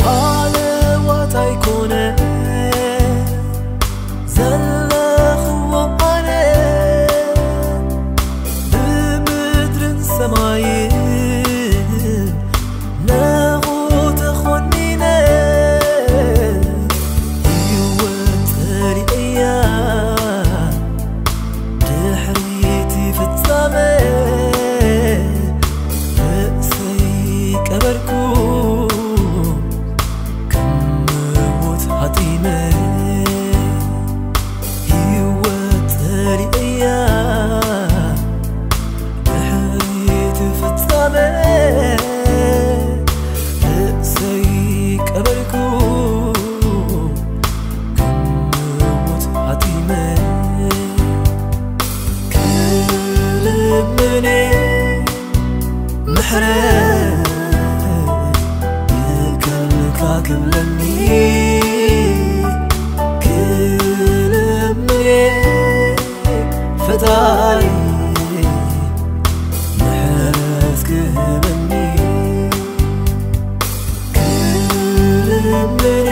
ሃለዋት ኣይኮነ ዘለኽዎ ኣነ ብምድርን ሰማይን ነኹ ተኾኒነ ህይወት ጸሊእያ ድሕሪቲ ፍጻመ ርእሰይ ቀበርኩ ክምውት ሓጢመ ህይወት ጸሊእያ ድሕሪቲ ፍጻመ ርእሰይ ቀበርኩ ክምውት ሓጢመ ክልምኔ ምሕረት ይከልካ ክብለኒ ክልምኔ ፈጣሪ ምሕረት ክህበኒ ክልምኔ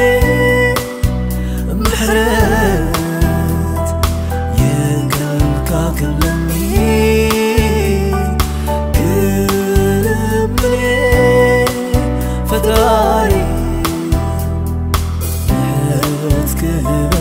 ምሕረት ይከልካ ክብለኒ ክልምኔ ፈጣሪ ምሕረት ክህበኒ